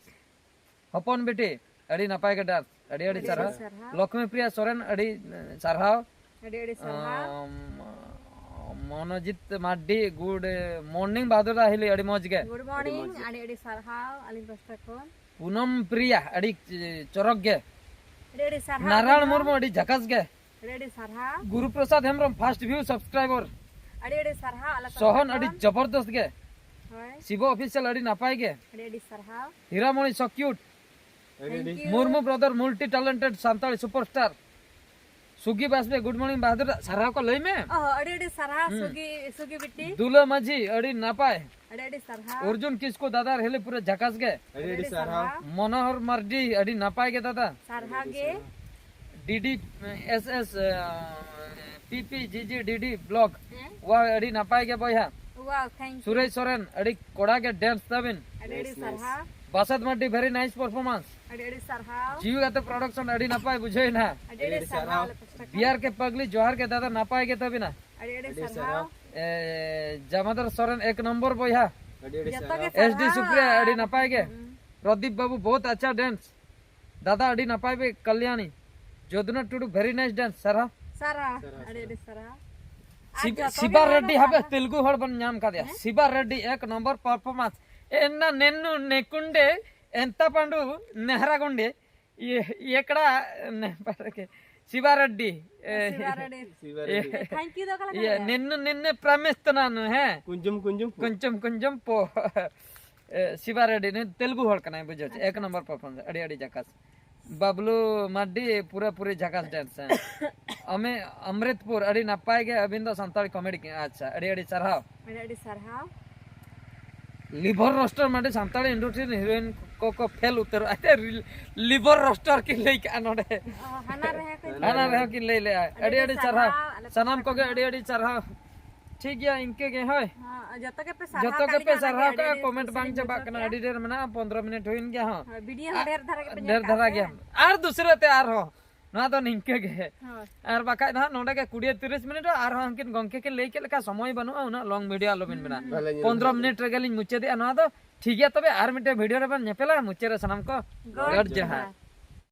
ᱦᱚᱯᱚᱱ ᱵᱤᱴᱤ, ᱟᱹᱰᱤ ᱱᱟᱯᱟᱭ ᱜᱮ ᱰᱮᱱᱥ, ᱟᱹᱰᱤ, ᱟᱹᱰᱤ ᱟᱹᱰᱤ ᱥᱟᱨᱦᱟᱣ᱾ ᱥᱟᱨᱦᱟᱣ᱾ ᱞᱚᱠᱷᱢᱤ ᱯᱨᱤᱭᱟ ᱥᱚᱨᱮᱱ, ᱟᱹᱰᱤ, ᱮ, ᱥᱟᱨᱦᱟᱣ᱾ ᱟᱹᱰᱤ, ᱟᱹᱰᱤ ᱥᱟᱨᱦᱟᱣ᱾ ᱟᱢ, ᱢᱚᱱᱳᱡᱤᱛ ᱢᱟᱨᱰᱤ, ᱜᱩᱰ ᱢᱚᱨᱱᱤᱝ ᱵᱟᱦᱟᱫᱩᱨ ᱫᱟ ᱦᱤᱞᱤ, ᱟᱹᱰᱤ ᱢᱚᱡᱽ ᱜᱮ᱾ ᱜᱩᱰ ᱢᱚᱨᱱᱤᱝ, ᱟᱹᱰᱤ, ᱟᱹᱰᱤ ᱥᱟᱨᱦᱟᱣ ᱟᱹᱞᱤᱧ ᱯᱟᱥᱴᱟ ᱠᱷᱚᱱ᱾ ᱯᱩᱱᱚᱢ ᱯᱨᱤᱭᱟ, ᱟᱹᱰᱤ, ᱮ, ᱪᱚᱨᱚᱠ ᱜᱮ᱾ ᱟᱹᱰᱤ, ᱟᱹᱰᱤ ᱥᱟᱨᱦᱟᱣ ᱱᱟᱨᱟᱭᱚᱬ ᱟᱹᱵᱤᱱ ᱦᱚᱸ᱾ ᱢᱩᱨᱢᱩ, ᱟᱹᱰᱤ ᱡᱷᱟᱠᱟᱥ ᱜᱮ᱾ ᱟᱹᱰᱤ, ᱟᱹᱰᱤ ᱥᱟᱨᱦᱟᱣ᱾ ᱜᱩᱨᱩ ᱯᱨᱚᱥᱟᱫᱽ ᱦᱮᱢᱵᱨᱚᱢ, ᱯᱷᱟᱥᱴ ᱵᱷᱤᱭᱩ ᱥᱟᱵᱥᱠᱨᱟᱭᱵᱟᱨ᱾ ᱟᱹᱰᱤ, ᱟᱹᱰᱤ ᱥᱟᱨᱦᱟᱣ ᱟᱞᱮ ᱯᱟᱥᱴᱟ ᱥᱚᱦᱚᱱ, ᱟᱹᱰᱤ ᱠᱷᱚᱱ᱾ ᱡᱚᱵᱚᱨᱫᱚᱥᱛ ᱜᱮ᱾ ᱦᱳᱭ᱾ ᱥᱤᱵᱚ ᱚᱯᱷᱤᱥᱤᱭᱟᱞ, ᱟᱹᱰᱤ ᱱᱟᱯᱟᱭ ᱜᱮ᱾ ᱟᱹᱰᱤ, ᱟᱹᱰᱤ ᱥᱟᱨᱦᱟᱣ᱾ Hiramoni, so cute᱾ Thank you᱾ Murmu brother, multi talented Santali superstar. ᱥᱩᱜᱤ ᱵᱟᱥᱵᱮ, ᱜᱩᱰ ᱢᱚᱨᱱᱤᱝ ᱵᱟᱦᱟᱫᱩᱨ, ᱥᱟᱨᱦᱟᱣ ᱠᱚ ᱞᱟᱹᱭ ᱢᱮ᱾ ᱚ, ᱟᱹᱰᱤ, ᱟᱹᱰᱤ ᱥᱟᱨᱦᱟᱣ, ᱦᱩᱸ᱾ ᱥᱩᱜᱤ, ᱥᱩᱜᱤ ᱵᱤᱴᱤ᱾ ᱫᱩᱞᱟᱹ ᱢᱟᱹᱡᱷᱤ, ᱟᱹᱰᱤ ᱱᱟᱯᱟᱭ᱾ ᱟᱹᱰᱤ, ᱟᱹᱰᱤ ᱥᱟᱨᱦᱟᱣ᱾ ᱚᱨᱡᱩᱱ ᱠᱤᱥᱠᱩ, ᱫᱟᱫᱟ ᱨᱤᱞᱤ ᱯᱩᱨᱟᱹ ᱡᱷᱟᱠᱟᱥ ᱜᱮ᱾ ᱟᱹᱰᱤ, ᱟᱹᱰᱤ ᱥᱟᱨᱦᱟᱣ᱾ ᱢᱚᱱᱳᱦᱚᱨ ᱢᱟᱨᱰᱤ, ᱟᱹᱰᱤ ᱱᱟᱯᱟᱭ ᱜᱮ ᱫᱟᱫᱟ᱾ ᱥᱟᱨᱦᱟᱣ ᱜᱮ᱾ ᱰᱤᱰᱤ, S S, P P G G ᱰᱤᱰᱤ ᱵᱞᱚᱜ᱾ ᱦᱮᱸ᱾ ᱣᱟᱣ, ᱟᱹᱰᱤ ᱱᱟᱯᱟᱭ ᱜᱮ ᱵᱚᱭᱦᱟ᱾ ᱣᱟᱣ, thank you᱾ ᱥᱩᱨᱮᱥ ᱥᱚᱨᱮᱱ, ᱟᱹᱰᱤ ᱠᱚᱲᱟ ᱜᱮ ᱰᱮᱱᱥ ᱛᱟᱵᱤᱱ᱾ ᱟᱹᱰᱤ, ᱟᱹᱰᱤ ᱱᱟᱭᱤᱥ, ᱱᱟᱭᱤᱥ᱾ ᱥᱟᱨᱦᱟᱣ᱾ ᱵᱟᱥᱟᱫ ᱢᱟᱨᱰᱤ, very nice performance᱾ ᱟᱹᱰᱤ, ᱟᱹᱰᱤ ᱥᱟᱨᱦᱟᱣ᱾ ᱡᱤᱣᱤ ᱜᱟᱛᱮ ᱯᱨᱚᱰᱟᱠᱥᱚᱱ, ᱟᱹᱰᱤ ᱱᱟᱯᱟᱭ ᱵᱩᱡᱷᱟᱹᱣ ᱮᱱᱟ᱾ ᱟᱹᱰᱤ, ᱟᱹᱰᱤ ᱟᱹᱰᱤ ᱥᱟᱨᱦᱟᱣ ᱥᱟᱨᱦᱟᱣ᱾ ᱟᱞᱮ ᱯᱟᱥᱴᱟ ᱠᱷᱚᱱ᱾ ᱵᱤ ᱟᱨ ᱠᱮ ᱯᱟᱜᱽᱞᱤ, ᱡᱚᱦᱟᱨ ᱜᱮ ᱫᱟᱫᱟ, ᱱᱟᱯᱟᱭ ᱜᱮ ᱛᱟᱵᱤᱱᱟ᱾ ᱟᱹᱰᱤ, ᱟᱹᱰᱤ ᱟᱹᱰᱤ ᱥᱟᱨᱦᱟᱣ᱾ ᱥᱟᱨᱦᱟᱣ᱾ ᱮ, ᱡᱟᱢᱟᱫᱟᱨ ᱥᱚᱨᱮᱱ, ᱮᱠ ᱱᱚᱢᱵᱚᱨ ᱵᱚᱭᱦᱟ᱾ ᱟᱹᱰᱤ, ᱟᱹᱰᱤ ᱡᱚᱛᱚ ᱥᱟᱨᱦᱟᱣ᱾ ᱜᱮ ᱮᱥ ᱰᱤ ᱥᱟᱨᱦᱟᱣ᱾ ᱥᱩᱯᱨᱤᱭᱟ, ᱟᱹᱰᱤ ᱱᱟᱯᱟᱭ ᱜᱮ᱾ ᱦᱩᱸ᱾ ᱯᱨᱚᱫᱤᱯ ᱵᱟᱹᱵᱩ, ᱵᱚᱦᱩᱛ ᱟᱪᱪᱷᱟ ᱰᱮᱱᱥ᱾ ᱫᱟᱫᱟ, ᱟᱹᱰᱤ ᱱᱟᱯᱟᱭ ᱯᱮ, ᱠᱟᱞᱭᱟᱱᱤ᱾ ᱡᱚᱫᱩᱱᱟ ᱴᱩᱰᱩ, very nice dance, ᱥᱟᱨᱦᱟᱣ᱾ ᱥᱟᱨᱦᱟᱣ, ᱥᱟᱨᱦᱟᱣ, ᱟᱹᱰᱤ ᱟᱹᱰᱤ ᱥᱟᱨᱦᱟᱣ᱾ ᱟᱨ ᱥᱤᱵᱟ, ᱡᱚᱛᱚ ᱥᱤᱵᱟ ᱜᱮ ᱨᱮᱰᱰᱤ, ᱦᱟᱯᱮ, ᱥᱟᱨᱦᱟᱣ᱾ ᱛᱮᱞᱜᱩ ᱦᱚᱲ ᱵᱚᱱ ᱧᱟᱢ ᱠᱟᱫᱮᱭᱟ᱾ ᱦᱮᱸ? ᱥᱤᱵᱟ ᱨᱮᱰᱰᱤ, ᱮᱠ ᱱᱚᱢᱵᱚᱨ performance᱾ ᱮᱱᱱᱟ ᱱᱮᱱᱱᱩ ᱱᱮᱠᱩᱱᱰᱮ, ᱮᱱᱛᱟ ᱯᱟᱸᱰᱩ ᱱᱮᱦᱨᱟ ᱜᱩᱱᱰᱮ, ᱤᱭᱟᱹ, ᱤᱭᱟᱹ ᱠᱟᱲᱟ, ᱱᱮ-, ᱯᱟᱨᱮ ᱠᱮ, ᱥᱤᱵᱟ ᱨᱮᱰᱰᱤ᱾ ᱮ, ᱥᱤᱵᱟ ᱨᱮᱰᱰᱤ᱾ ᱥᱤᱵᱟ ᱤᱭᱟᱹ, ᱨᱮᱰᱰᱤ᱾ Thank you ᱫᱚ ᱚᱠᱟ ᱞᱮᱠᱟ ᱤᱭᱟᱹ, ᱞᱟᱹᱭᱟ? ᱱᱮᱱᱱᱩ ᱱᱮᱱᱱᱮ ᱯᱨᱟᱢᱮᱥᱛᱚᱱᱟᱱᱩ, ᱦᱮᱸ? ᱠᱩᱧᱡᱩᱢ ᱠᱩᱧᱡᱩᱢ ᱯᱚ᱾ ᱠᱩᱧᱡᱩᱢ ᱠᱩᱧᱡᱩᱢ ᱯᱚ᱾ ᱮ, ᱥᱤᱵᱟ ᱨᱮᱰᱰᱤ, ᱱᱩᱭ ᱛᱮᱞᱜᱩ ᱦᱚᱲ ᱠᱟᱱᱟᱭ, ᱵᱩᱡᱷᱟᱹᱣ ᱪᱮ? ᱟᱪᱪᱷᱟ, ᱮᱠ ᱟᱪᱪᱷᱟ᱾ ᱱᱚᱢᱵᱚᱨ performance, ᱟᱹᱰᱤ ᱟᱹᱰᱤ ᱡᱟᱠᱟᱥ᱾ ᱵᱟᱵᱞᱩ ᱢᱟᱨᱰᱤ, ᱯᱩᱨᱟᱹ ᱯᱩᱨᱤ ᱡᱟᱠᱟᱥ dance, ᱦᱮᱸ᱾ ᱟᱢᱮ-, ᱟᱢᱨᱤᱛᱯᱩᱨ, ᱟᱹᱰᱤ ᱱᱟᱯᱟᱭ ᱜᱮ ᱟᱹᱵᱤᱱ ᱫᱚ ᱥᱟᱱᱛᱟᱲᱤ comedy ᱠᱮ-, ᱟᱪᱪᱷᱟ, ᱟᱹᱰᱤ ᱟᱹᱰᱤ ᱥᱟᱨᱦᱟᱣ᱾ ᱟᱹᱰᱤ ᱟᱹᱰᱤ ᱥᱟᱨᱦᱟᱣ᱾ ᱞᱤᱵᱷᱚᱨ ᱨᱳᱥᱴᱟᱨ ᱢᱟᱨᱰᱤ, ᱥᱟᱱᱛᱟᱲᱤ industry ᱨᱮᱱ heroine ᱠᱚᱠᱚ fail ᱩᱛᱟᱹᱨᱚᱜᱼᱟ᱾ ᱟᱪᱪᱷᱟ, ᱞᱤᱵᱷᱚᱨ ᱨᱳᱥᱴᱟᱨ ᱠᱤᱱ ᱞᱟᱹᱭ ᱠᱟᱜᱼᱟ ᱱᱚᱰᱮ᱾ ᱚ, ᱦᱟᱱᱟ ᱨᱮᱦᱚᱸ ᱠᱚ ᱦᱟᱱᱟ ᱨᱮᱦᱚᱸ ᱠᱤᱱ ᱞᱟᱹᱭ ᱞᱮᱜᱼᱟ᱾ ᱟᱹᱰᱤ ᱟᱹᱰᱤ ᱥᱟᱨᱦᱟᱣ᱾ ᱟᱞᱮ ᱥᱟᱱᱟᱢ ᱯᱟᱦᱴᱟ ᱠᱚᱜᱮ ᱠᱷᱚᱱ ᱟᱹᱰᱤ ᱟᱹᱰᱤ ᱥᱟᱨᱦᱟᱣ᱾ ᱴᱷᱤᱠ ᱜᱮᱭᱟ, ᱤᱱᱠᱟᱹ ᱜᱮ, ᱦᱳᱭ᱾ ᱦᱮᱸ, ᱡᱚᱛᱚ ᱜᱮᱯᱮ ᱥᱟᱨᱦᱟᱣ ᱡᱚᱛᱚ ᱠᱟᱜ ᱜᱮᱯᱮ ᱞᱤᱧᱟ, ᱚᱱᱟᱜᱮ ᱥᱟᱨᱦᱟᱣ ᱟᱹᱰᱤ ᱠᱟᱜᱼᱟ, ᱟᱹᱰᱤ comment ᱠᱩᱥᱤ ᱵᱟᱝ ᱞᱤᱧ ᱪᱟᱵᱟᱜ ᱵᱩᱡᱷᱟᱹᱣ ᱠᱟᱱᱟ, ᱠᱮᱜᱼᱟ᱾ ᱟᱹᱰᱤ ᱰᱷᱮᱨ ᱢᱮᱱᱟᱜᱼᱟ, ᱯᱚᱱᱫᱽᱨᱚ ᱢᱤᱱᱤᱴ ᱦᱩᱭᱮᱱ ᱜᱮᱭᱟ, ᱦᱚᱸ᱾ ᱦᱳᱭ, video ᱦᱚᱸ ᱟᱨ ᱰᱷᱮᱨ ᱫᱷᱟᱨᱟ ᱜᱮᱯᱮ ᱧᱮᱞ ᱰᱷᱮᱨ ᱠᱟᱜᱼᱟ ᱫᱷᱟᱨᱟ ᱥᱮ? ᱜᱮ᱾ ᱟᱨ ᱫᱩᱥᱨᱟᱹ ᱛᱮ ᱟᱨᱦᱚᱸ, ᱱᱚᱣᱟ ᱫᱚ ᱱᱤᱝᱠᱟᱹ ᱜᱮ᱾ ᱦᱳᱭ᱾ ᱟᱨ ᱵᱟᱠᱷᱟᱡ ᱫᱚ ᱦᱟᱸᱜ ᱱᱚᱰᱮ ᱜᱮ ᱠᱩᱲᱤ ᱛᱤᱨᱤᱥ ᱢᱤᱱᱤᱴ, ᱟᱨᱦᱚᱸ ᱩᱱᱠᱤᱱ ᱜᱚᱝᱠᱮ ᱠᱤᱱ ᱞᱟᱹᱭ ᱠᱮᱫ ᱞᱮᱠᱟ ᱥᱚᱢᱚᱭ ᱵᱟᱹᱱᱩᱜᱼᱟ, ᱩᱱᱟᱹᱜ long video ᱟᱞᱚᱵᱤᱱ ᱵᱮᱱᱟᱣᱟ᱾ ᱦᱩᱸ᱾ ᱛᱟᱦᱞᱮ ᱧᱮᱞ ᱯᱚᱱᱫᱽᱨᱚ ᱢᱮ᱾ ᱢᱤᱱᱤᱴ ᱨᱮᱜᱮ ᱞᱤᱧ ᱢᱩᱪᱟᱹᱫᱮᱜᱼᱟ ᱱᱚᱣᱟ ᱫᱚ᱾ ᱴᱷᱤᱠ ᱜᱮᱭᱟ, ᱛᱚᱵᱮ ᱟᱨ ᱢᱤᱫᱴᱮᱱ video ᱨᱮᱵᱚᱱ ᱧᱮᱯᱮᱞᱟ, ᱢᱩᱪᱟᱹᱫ ᱨᱮ ᱥᱟᱱᱟᱢ ᱠᱚ ᱜᱚᱰ ᱜᱚᱰ ᱡᱚᱦᱟᱨ᱾ ᱡᱚᱦᱟᱨ᱾